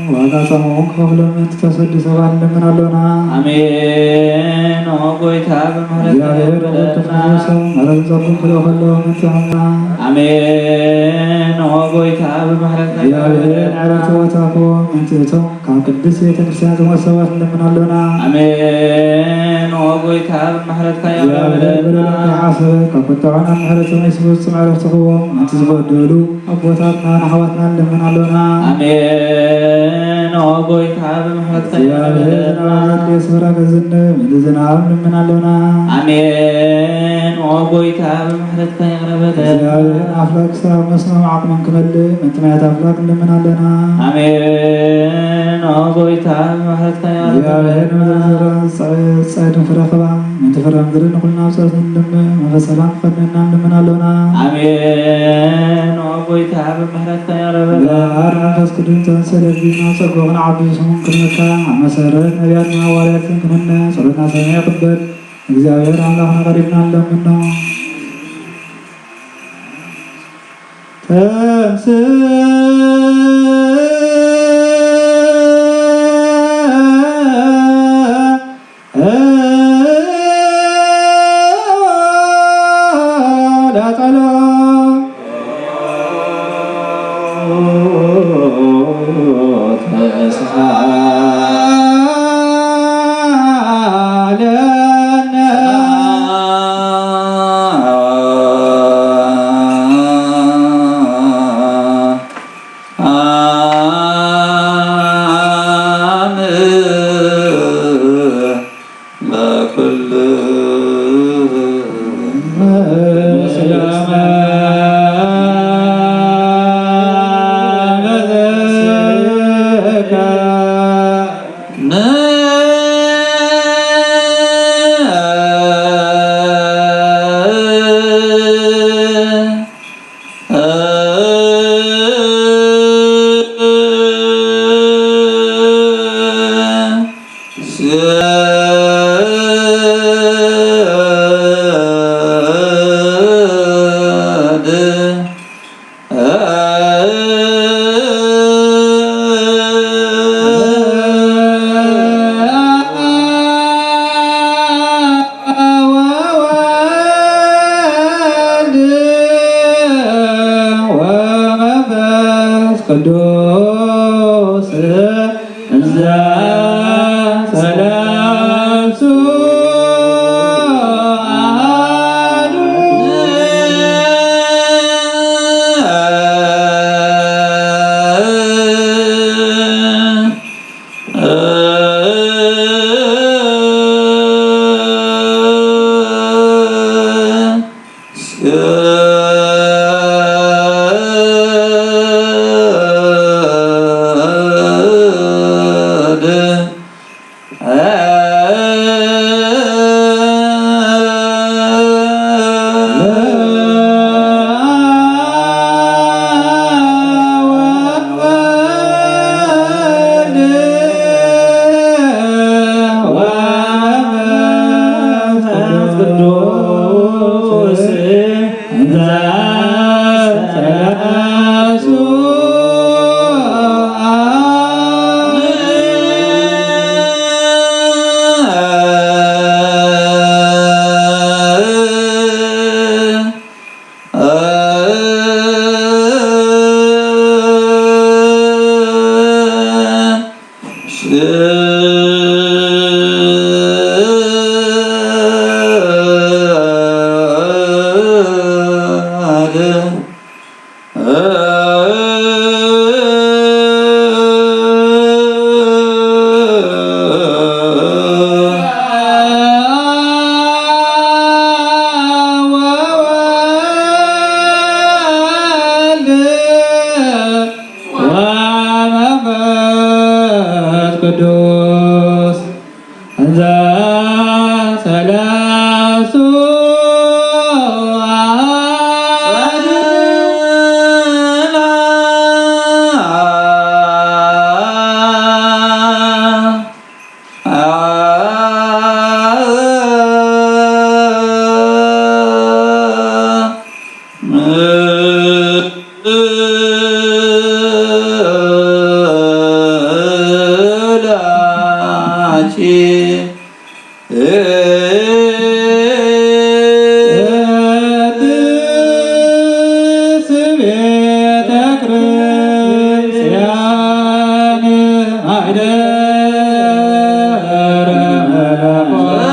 ዋጋ ጻማኦም ክኸፍሎም፣ ምእንቲ ተሰዱ ሰባት ንልምን ኣሎና። ኣሜን። ኦ ጎይታ ብምህረትካ ይቕረ በለና። እግዚኣብሔር ወልድ ፍጹም ምሕረትን ጸጉን ክልእኸሎም፣ ምእንቲ ሕሙማን። ኣሜን። ኦ ጎይታ ብምህረትካ ይቕረ በለና። እግዚኣብሔር ንዕረፍቲ ቦታ ክቦም፣ ምእንቲ እቶም ካብ ቅድስት ቤተክርስትያን ዝሞቱ ሰባት ንልምን ኣሎና። ኣሜን። ኦ ጎይታ ብምህረትካ ይቕረ በለና። እግዚኣብሔር በደሎም ከይሓሰበ፣ ካብ ቁጥዐኡ ናብ ምሕረቱ መሊሱ ፍጹም ዕረፍቲ ክቦም፣ ምእንቲ ዝበደሉ ኣቦታትናን ኣሕዋትናን ንልምን ኣሎና። ኣሜን። ኦ ጎይታ ብምህረትካ ይቕረ በለና። እግዚኣብሔር ዝናብ ዘድልዮ ስፍራ ከዝንብ፣ ምእንቲ ዝናብ ንልምን ኣሎና። ኣሜን። ኦ ጎይታ ብምህረትካ ይቕረ በለና። እግዚኣብሔር ኣፍላግ ክሳብ መስኖም ዓቕሞም ክመልእ፣ ምእንቲ ማያት ኣፍላግ ንልምን ኣሎና። ኣሜን። ኦ ጎይታ ብምህረትካ ይቕረ በለና። እግዚኣብሔር ንምድሪ ዝዘርኣ ዝጸ-፣ ዝጸድን ፍረ ክባ፣ ምእንቲ ፍረ ምድሪ ንኹልና ብጸሎት ንልምን፣ መንፈስ ሰላም ክኸድነና ንልምን ኣሎና። ኣሜን። ኦ ጎይታ ብምህረትካ ይቕረ በለና። እምበኣር መንፈስ ቅዱስ ተንሰለቢ ናብ ጸጋኡ ክንዓቢ ስሙን ክንመካ፣ ኣብ መሰረት ነቢያትን ሃዋርያትን ክንነ ጸሎትና ሰሚዑ ይቕበል። እግዚኣብሔር ኣምላኽና ቀሪብና ንለምኖ። ተንሥእ ለጸሎት ተስሃለነ። ወወልድ ወመንፈስ ቅዱስ እንዘ ሰለስቱ አሐዱ። ወመንፈስ ቅዱስ እንዘ ሰለስቱ አሐዱ። ቅድስት ቤተ ክርስቲያን ማይደረ መለኮት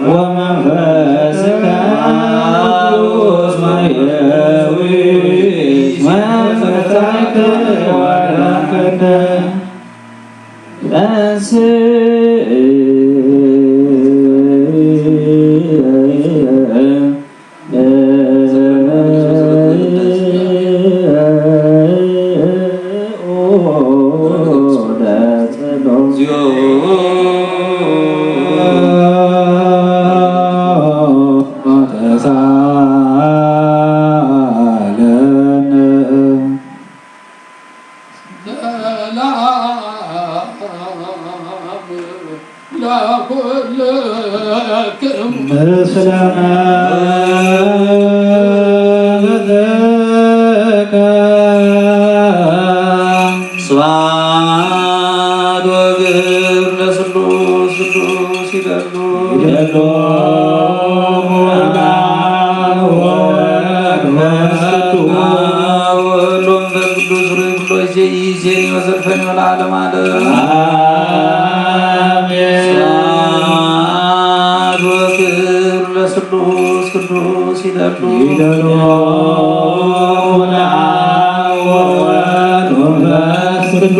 ወመንፈስከ ቅዱስ መየዊ መፍታሕከ ወደምከ። ምስለ መለከ። ስብሐት ወክብር ለስሉስ ቅዱስ ይደሉ። ይደሉ። አብ ወወልድ ወመንፈስ ቅዱስ። አብ ወወልድ ወመንፈስ ቅዱስ ሩይ ኩሎ ጊዜ ይእዜኒ ወዘልፈኒ ወለዓለመ ዓለም። አሜን። ስብሐት ወክብር ለስሉስ ቅዱስ ይደሉ። ይደሉ። አብ ወወልድ ወመንፈስ ቅዱስ።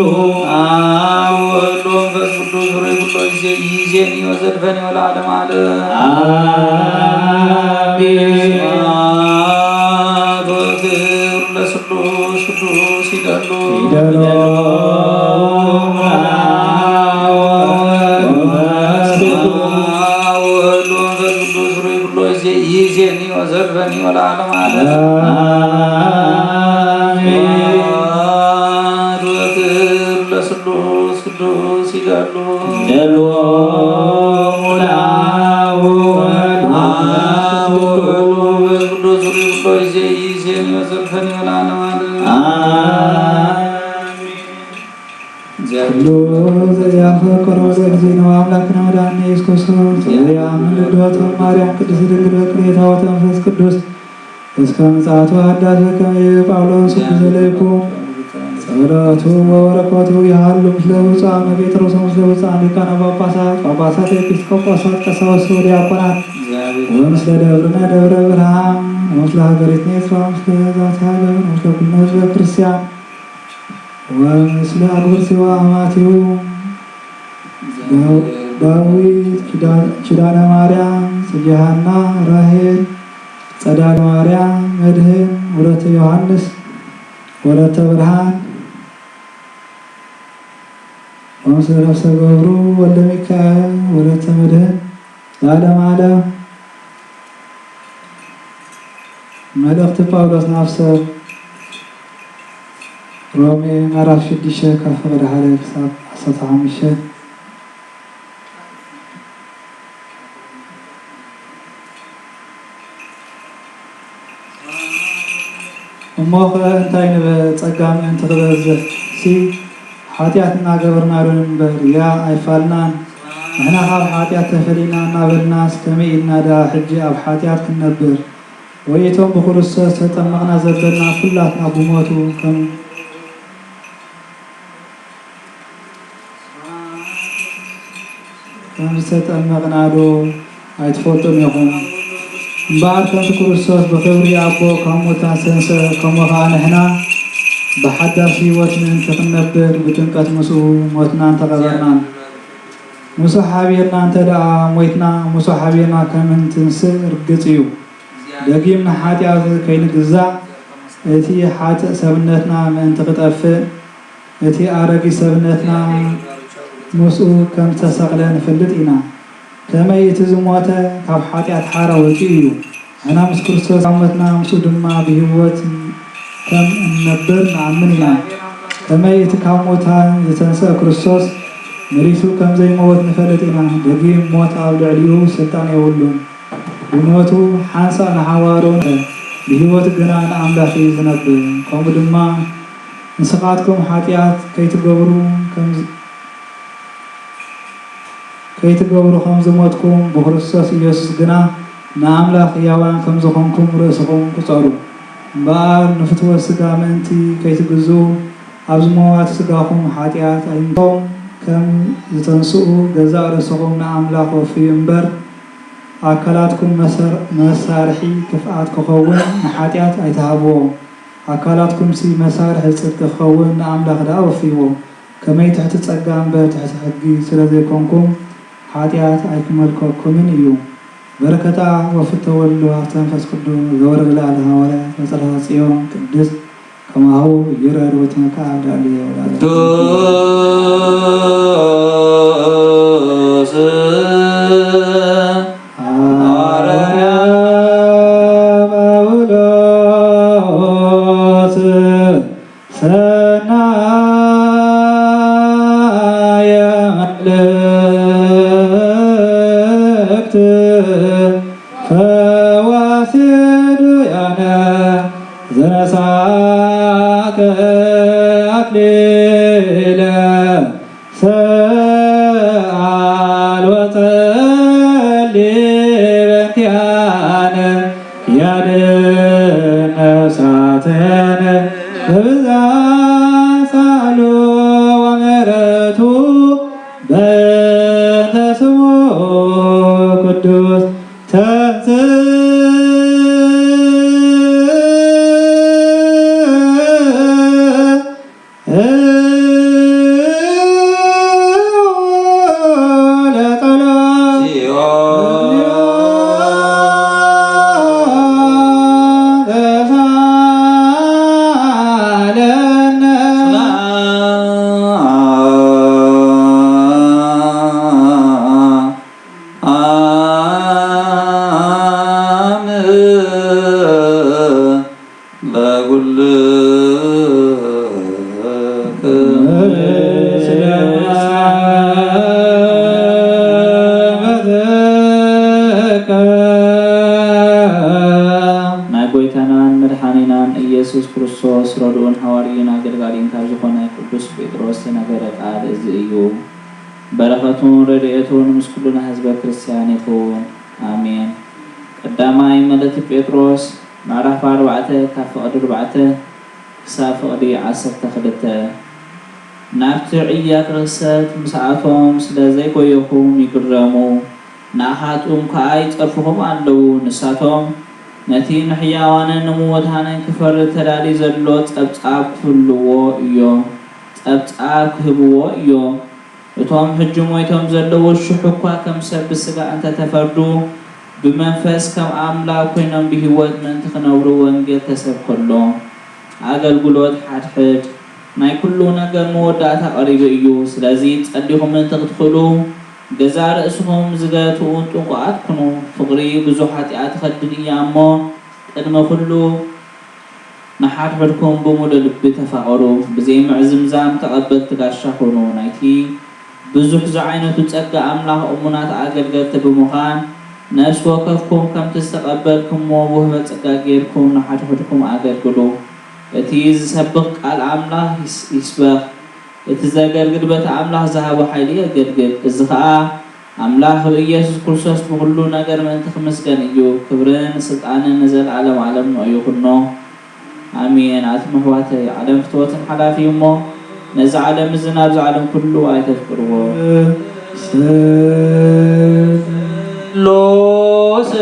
አብ ወወልድ ወመንፈስ ቅዱስ ሩይ ኩሎ ጊዜ ይእዜኒ ወዘልፈኒ ወለዓለመ ዓለም። አሜን። ስብሐት ወክብር ለስሉስ ቅዱስ ይደሉ። ይደሉ። አብ ወወልድ ወመንፈስ ቅዱስ። አብ ወወልድ ወመንፈስ ቅዱስ ሩይ ኩሎ ጊዜ ይእዜኒ ወዘልፈኒ ወለዓለመ ዓለም። አሜን። ስብሐት ወክብር ለስሉስ ቅዱስ ይደሉ። ይደሉ። አብ ወወልድ ወመንፈስ ቅዱስ ሩይ ኩሎ ጊዜ ይእዜኒ ወዘልፈኒ ወለዓለመ ዓለም። አሜን። ኩሉ ዘያፈቅሮ ለእግዚእነ ወአምላክነ መድኃኒነ ኢየሱስ ክርስቶስ ወዘያምን ልደቱ ማርያም ቅድስት ድንግል በቅሌታ ወተንፈስ ቅዱስ እስከ ምጽአቱ ሐዳስ በከመ ይቤ ጳውሎስ እኩይ ዘለይኩ። ጸሎቱ ወበረከቱ ይሃሉ ምስለ ብፁዓን ወጴጥሮስ ወምስለ ብፁዓን ሊቃነ ጳጳሳት፣ ጳጳሳት፣ ኤጲስቆጶሳት፣ ቀሳውስት ወዲያቆናት ወምስለ ደብርነ ደብረ ብርሃን ወምስለ ሀገሪትነ ኤርትራ ወምስለ ዛቲ ሀገር ወምስለ ኩልነ ህዝበ ክርስቲያን ወምስለ አግብርቲሁ ወአማቲሁ ዳው-፣ ዳዊት፣ ኪዳ-፣ ኪዳነ ማርያም፣ ጽጌ ሐና፣ ራሄል፣ ጸዳለ ማርያም፣ መድህን፣ ወለተ ዮሐንስ፣ ወለተ ብርሃን፣ ወምስለ ነፍሰ ገብሩ ወልደ ሚካኤል፣ ወለተ መድህን፣ ለዓለመ ዓለም። መልእኽቲ ጳውሎስ ናብ ሰብ ሮሜ ምዕራፍ ሽዱሽተ ካብ ፍቕዲ ሓደ ክሳብ ዓሰርተ ሓሙሽተ። እሞኸ እንታይ ንብል? ጸጋ ምእንቲ ክበዝሕ ሲ ሓጢኣት እናገበርና ዶ ንንበር? ያእ ኣይፋልናን። ንሕና ካብ ሓጢኣት ተፈሊና እናበልናስ ከመይ ኢልና ደኣ ሕጂ ኣብ ሓጢኣት ክንነብር? ወይ እቶም ብክርስቶስ ተጠመቕና ዘበልና ኩላትና ብሞቱ ከም ከም ዝተጠመቕና ዶ ኣይትፈልጡን ኢኹም? እምበኣር ከምቲ ክርስቶስ ብኽብሪ ኣቦ ካብ ሙታን ዝተንስአ፣ ከምኡ ኸኣ ንሕና ብሓዳስ ህይወት ምእንቲ ክንነብር ብጥምቀት ምስኡ ሞትናን ተቐበርናን። ምስኡ ሓቢርና እንተ ደኣ ሞይትና፣ ምስኡ ሓቢርና ከም እንትንስእ ርግጽ እዩ። ደጊም ንሓጢኣት ከይንግዛእ፣ እቲ ሓጥእ ሰብነትና ምእንቲ ክጠፍእ፣ እቲ ኣረጊት ሰብነትና ምስኡ ከም ዝተሰቕለ ንፈልጥ ኢና። ከመይ እቲ ዝሞተ ካብ ሓጢኣት ሓራ ወጺኡ እዩ፣ ንሕና ምስ ክርስቶስ ካብ ሞትና ምስኡ ድማ ብህይወት ከም እንነብር ንኣምን ኢና። ከመይ እቲ ካብ ሙታን ዝተንስአ ክርስቶስ መሪቱ ከም ዘይመውት ንፈልጥ ኢና። ደጊም ሞት ኣብ ልዕሊኡ ስልጣን የብሉን። ብሞቱ ሓንሳእ ንሓዋሩ ሞተ፣ ብህይወት ግና ንኣምላኽ እዩ ዝነብር። ከምኡ ድማ ንስኻትኩም ሓጢኣት ከይትገብሩ ከም ዝ-፣ ከይትገብሩ ከም ዝሞትኩም ብክርስቶስ ኢየሱስ ግና ንኣምላኽ ሕያዋን ከም ዝኾንኩም ርእስኹም ቁጸሩ። እምበኣር ንፍትወት ስጋ ምእንቲ ከይትግዝኡ፣ ኣብ ዝመዋቲ ስጋኹም ሓጢኣት ኣይንቶም ከም ዝተንስኡ፣ ገዛእ ርእስኹም ንኣምላኽ ወፍዩ እምበር፣ ኣካላትኩም መሰር-፣ መሳርሒ ክፍኣት ክኸውን ንሓጢኣት ኣይትሃብዎ። ኣካላትኩምሲ መሳርሒ ጽድቂ ክኸውን ንኣምላኽ ደኣ ወፍይዎ። ከመይ ትሕቲ ጸጋ እምበር ትሕቲ ሕጊ ስለ ዘይኮንኩም፣ ሓጢኣት ኣይክመልከኩምን እዩ። በረከታ ወፍተወሉ ሃብተ መንፈስ ቅዱስ ዘወረደ ለዓለ ሃዋርያት በጸላታ ጽዮን ቅድስት ከማሁ ይረድ ወትመካ ዳሌ ወዳለ ቅዱስ ሐዋርያ ጳውሎስ ሰናየ መልእክት ፈዋሲ ዱያነ ዘነሳከ አክሊለ ሰአል ወጸሊ በእንቲአነ ያድን ነፍሳትነ በብዛ ሳሉ ወምህረቱ በእንተ ስሙ ቅዱስ ተንስ ናይ ጎይታናን መድሓኒናን ኢየሱስ ክርስቶስ ረድኡን ሓዋርይን ኣገልጋሊን ካብ ዝኾነ ቅዱስ ጴጥሮስ ዝተነገረ ቃል እዚ እዩ። በረኸቱን ረድኤቱን ምስ ኩልና ህዝበ ክርስቲያን ይኹን። ኣሜን። ቀዳማይ መልእኽቲ ጴጥሮስ ምዕራፍ ኣርባዕተ ካብ ፍቕዲ ኣርባዕተ ክሳብ ፍቕዲ ዓሰርተ ክልተ። ናብቲ ዕያት ርኽሰት ምስ ኣተዎም ስለ ዘይጎየኹም ይግረሙ፣ ንኣኻትኩም ከኣ ይጸርፍኹም ኣለዉ። ንሳቶም ነቲ ንሕያዋንን ንምውታንን ክፈርድ ተዳልዩ ዘሎ ጸብጻብ ክህልዎ እዮም፣ ጸብጻብ ክህብዎ እዮም። እቶም ሕጂ ሞይቶም ዘለዉ ሽሕ እኳ ከም ሰብ ብስጋ እንተ ተፈርዱ፣ ብመንፈስ ከም ኣምላክ ኮይኖም ብህይወት ምእንቲ ክነብሩ ወንጌል ተሰብከሎም። ኣገልግሎት ሓድሕድ ናይ ኩሉ ነገር መወዳእታ ቀሪቡ እዩ። ስለዚ ጸሊኹም ምእንቲ ክትኽእሉ ገዛእ ርእስኹም ዝገትኡን ጥንቁቓት ኩኑ። ፍቕሪ ብዙሕ ሓጢኣት ትኸድን እያ እሞ ቅድሚ ኩሉ ንሓድሕድኩም ብምሉእ ልቢ ተፋቐሩ፣ ብዘይ ምዕዝምዛም ተቐበልቲ ጋሻ ኩኑ። ናይቲ ብዙሕ ዝዓይነቱ ጸጋ ኣምላኽ እሙናት ኣገልገልቲ ብምዃን፣ ነፍሲ ወከፍኩም ከምቲ ዝተቐበልኩምዎ ውህበ ጸጋ ጌርኩም ንሓድሕድኩም ኣገልግሉ። እቲ ዝሰብኽ ቃል ኣምላኽ ይስ-፣ ይስበኽ፣ እቲ ዘገልግል በቲ ኣምላኽ ዝሃቦ ሓይሊ የገልግል። እዚ ኸኣ ኣምላኽ ብኢየሱስ ክርስቶስ ብኹሉ ነገር ምእንቲ ክምስገን እዩ። ክብርን ስልጣንን ንዘለዓለም ዓለም ንኡ ይኹኖ። ኣሜን። ኣቱም ኣሕዋተይ፣ ዓለም ፍትወትን ሓላፊ እዩ እሞ፣ ነዚ ዓለም እዚ ናብዚ ዓለም ኩሉ ኣይተፍቅርዎ። ስሉስ